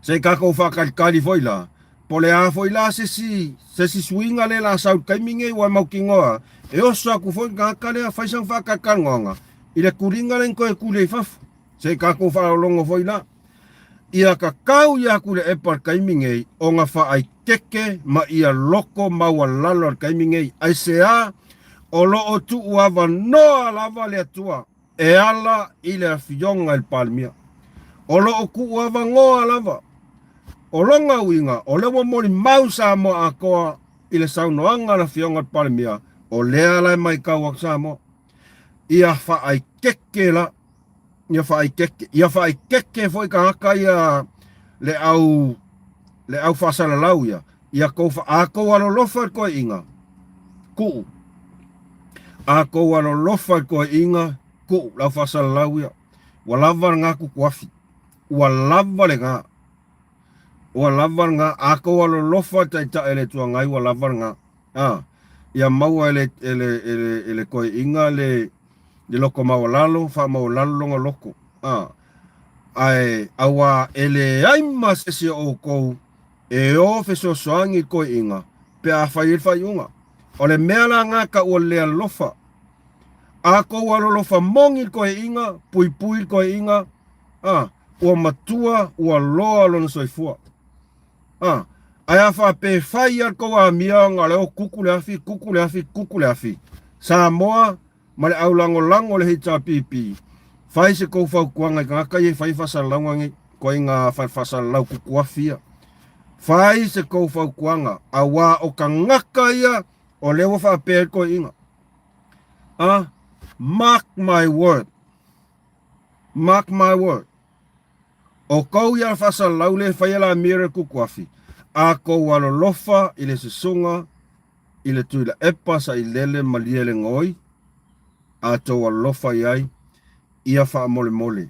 se i tatou faatalitali foi la, Po le a foi la se isi, se isi suiga lea la sau i le taimi nei ua e mautinoa e oso atu foi le tagata lea fai sana faatalatalanoaga i le tuliga lea na toe tuli ai i fafo. Se i tatou faalogologo foi la. Ia tatau ia Tuilaepa i le taimi nei ona faaitete ma ia loto maualalo i le taimi nei. Aisea? O lo o tuuavanoa lava le Atua e ala i le Afioga i le Palemia. O lo o tuuavanoa lava. O lona uiga, o lea ua molimau Samoa atoa i le saunoaga a le Afioga i le Palemia, o lea la e matau atu Samoa. Ia faaitete la, ia faaitete, ia faaitete foi tagata ia le au le au faasalalau ia, ia tou a tou alolofa i le toeaiina, tuu. A tou alolofa i le toeaiina, tuu le au faasalalau ia. Ua lava lena tutuafi. Ua lava lena. Ua lava lena. A tou alolofa i le Taitai o le Itu Agai, ua lava lena. A, ia maua e le, e le, e le, e le toeaiina le, le loto maualalo, faamaualalo lona loto. A, ae auā e leai ma se isi o outou e o fesoasoani i le toeaiina pe a fai ai le faaiuga. O le mea la lena e tau o le alofa. A tou alolofa moni i le toeaiina, puipui le toeaiina, a, ua matua, ua loa lona soifua. A, ae a faapea e fai lava le tou amia ona o lea ua kuku le afi, kuku le afi, kuku le afi, Samoa ma le aulagolago o le HRPP, fai se tou fautuaga i tagata ia e fai faasalalauga nei, ituaiga faasalalau kuku afi ia. Fai se tou fautuaga, auā o tagata ia o lea ua faapea ai le toeaina. A, mark my word, mark my word. O kou ia faasalalau le faia la mira kukuafi, a kou alolofa i le susuga i le Tuilaepa sailele malie le gaoi, a tou alolofa i ai, ia faamolemole.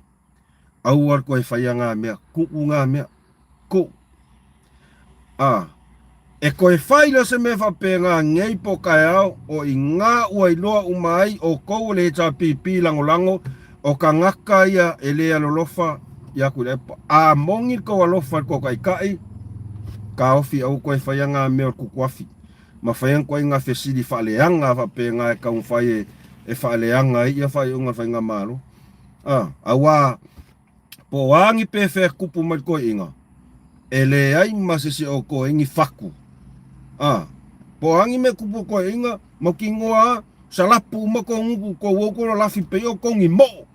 Aua le toe faia ngā mea, kuʻu ngā mea, kuʻu. A, e toe fai lea o se mea faapena nei po taeao, o i ngā ua iloa uma ai ʻoukou o le HRPP lagolago, o tagata ia e le alolofa iā Tuilaepa. A moni le tou alofa i le tou taitai, taofi aua toe faia ngā mea o le tutuafi, ma faia ni ituaiga fesili faaleaga faapena e taumafai e, e faaleaga ai ia faaiuga o le faigamalo. A, auā Po o a ni pefea kupu mai le toeaiina, e leai ma se isi o outou ni fatu. A, po o a ni mea kupu o toeaiina, mautinoa a, salapu uma tou gutu, tou o tou lalafi pei o tou ni moo.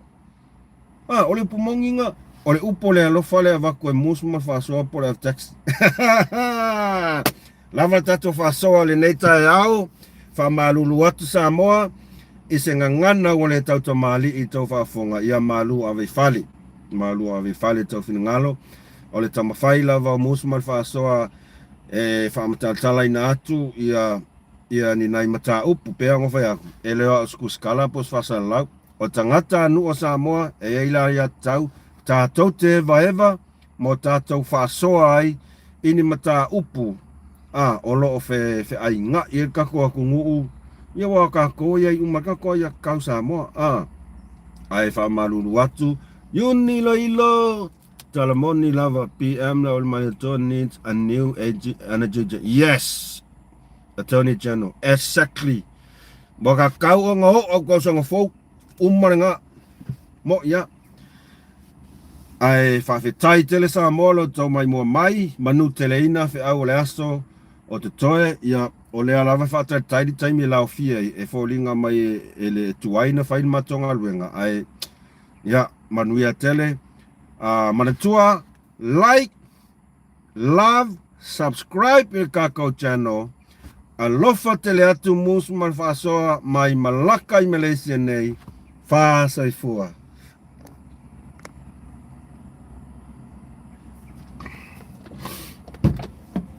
A, o le upu moni na, o le upu o le alofa lea avatu e Mus ma le faasoa po o le Avtaxi. Lava le tatou faasoa i lenei taeao, faamalulu atu Samoa i se gagana ua le tautamalii i tou faafofoga, ia malu ave i fale, malu ave i fale tou finagalo. O le taumafai lava o Musu ma le faasoa e faamatalatalaina atu ia ia ni nai mataupu pei ona fai atu, e le o au se kusikala po o se faasalalau. O tagata a nuu o Samoa e i ai le aiatatau tatou te evaeva mo tatou faasoa ai i ni mataupu a o lo o fe, feaigaʻi ai le tatou atunuu, ia aua o tatou e i ai uma i le tatou aiatatau Samoa, a. Ae faamalulu atu, Iuni Loilo, tala moni lava, PM le Malietoa needs a new energy, yes! Attorney General, exactly. Ua kakau ona oo au tausaga fou, uma lena. Mo ia. Ae faafetai tele Samoa lo tou maimoa mai, manuteleina feau o le aso o totoe, ia o lea lava e faataitai le taimi e laofia ai, e foliga mai e le tuai na fai le matou galuega, ae ia manuia tele. Uh, manatua, like, love, subscribe i le tatou channel. Alofa tele atu Mus ma le faasoa mai Malaka i Malaysia nei. Fā soifua.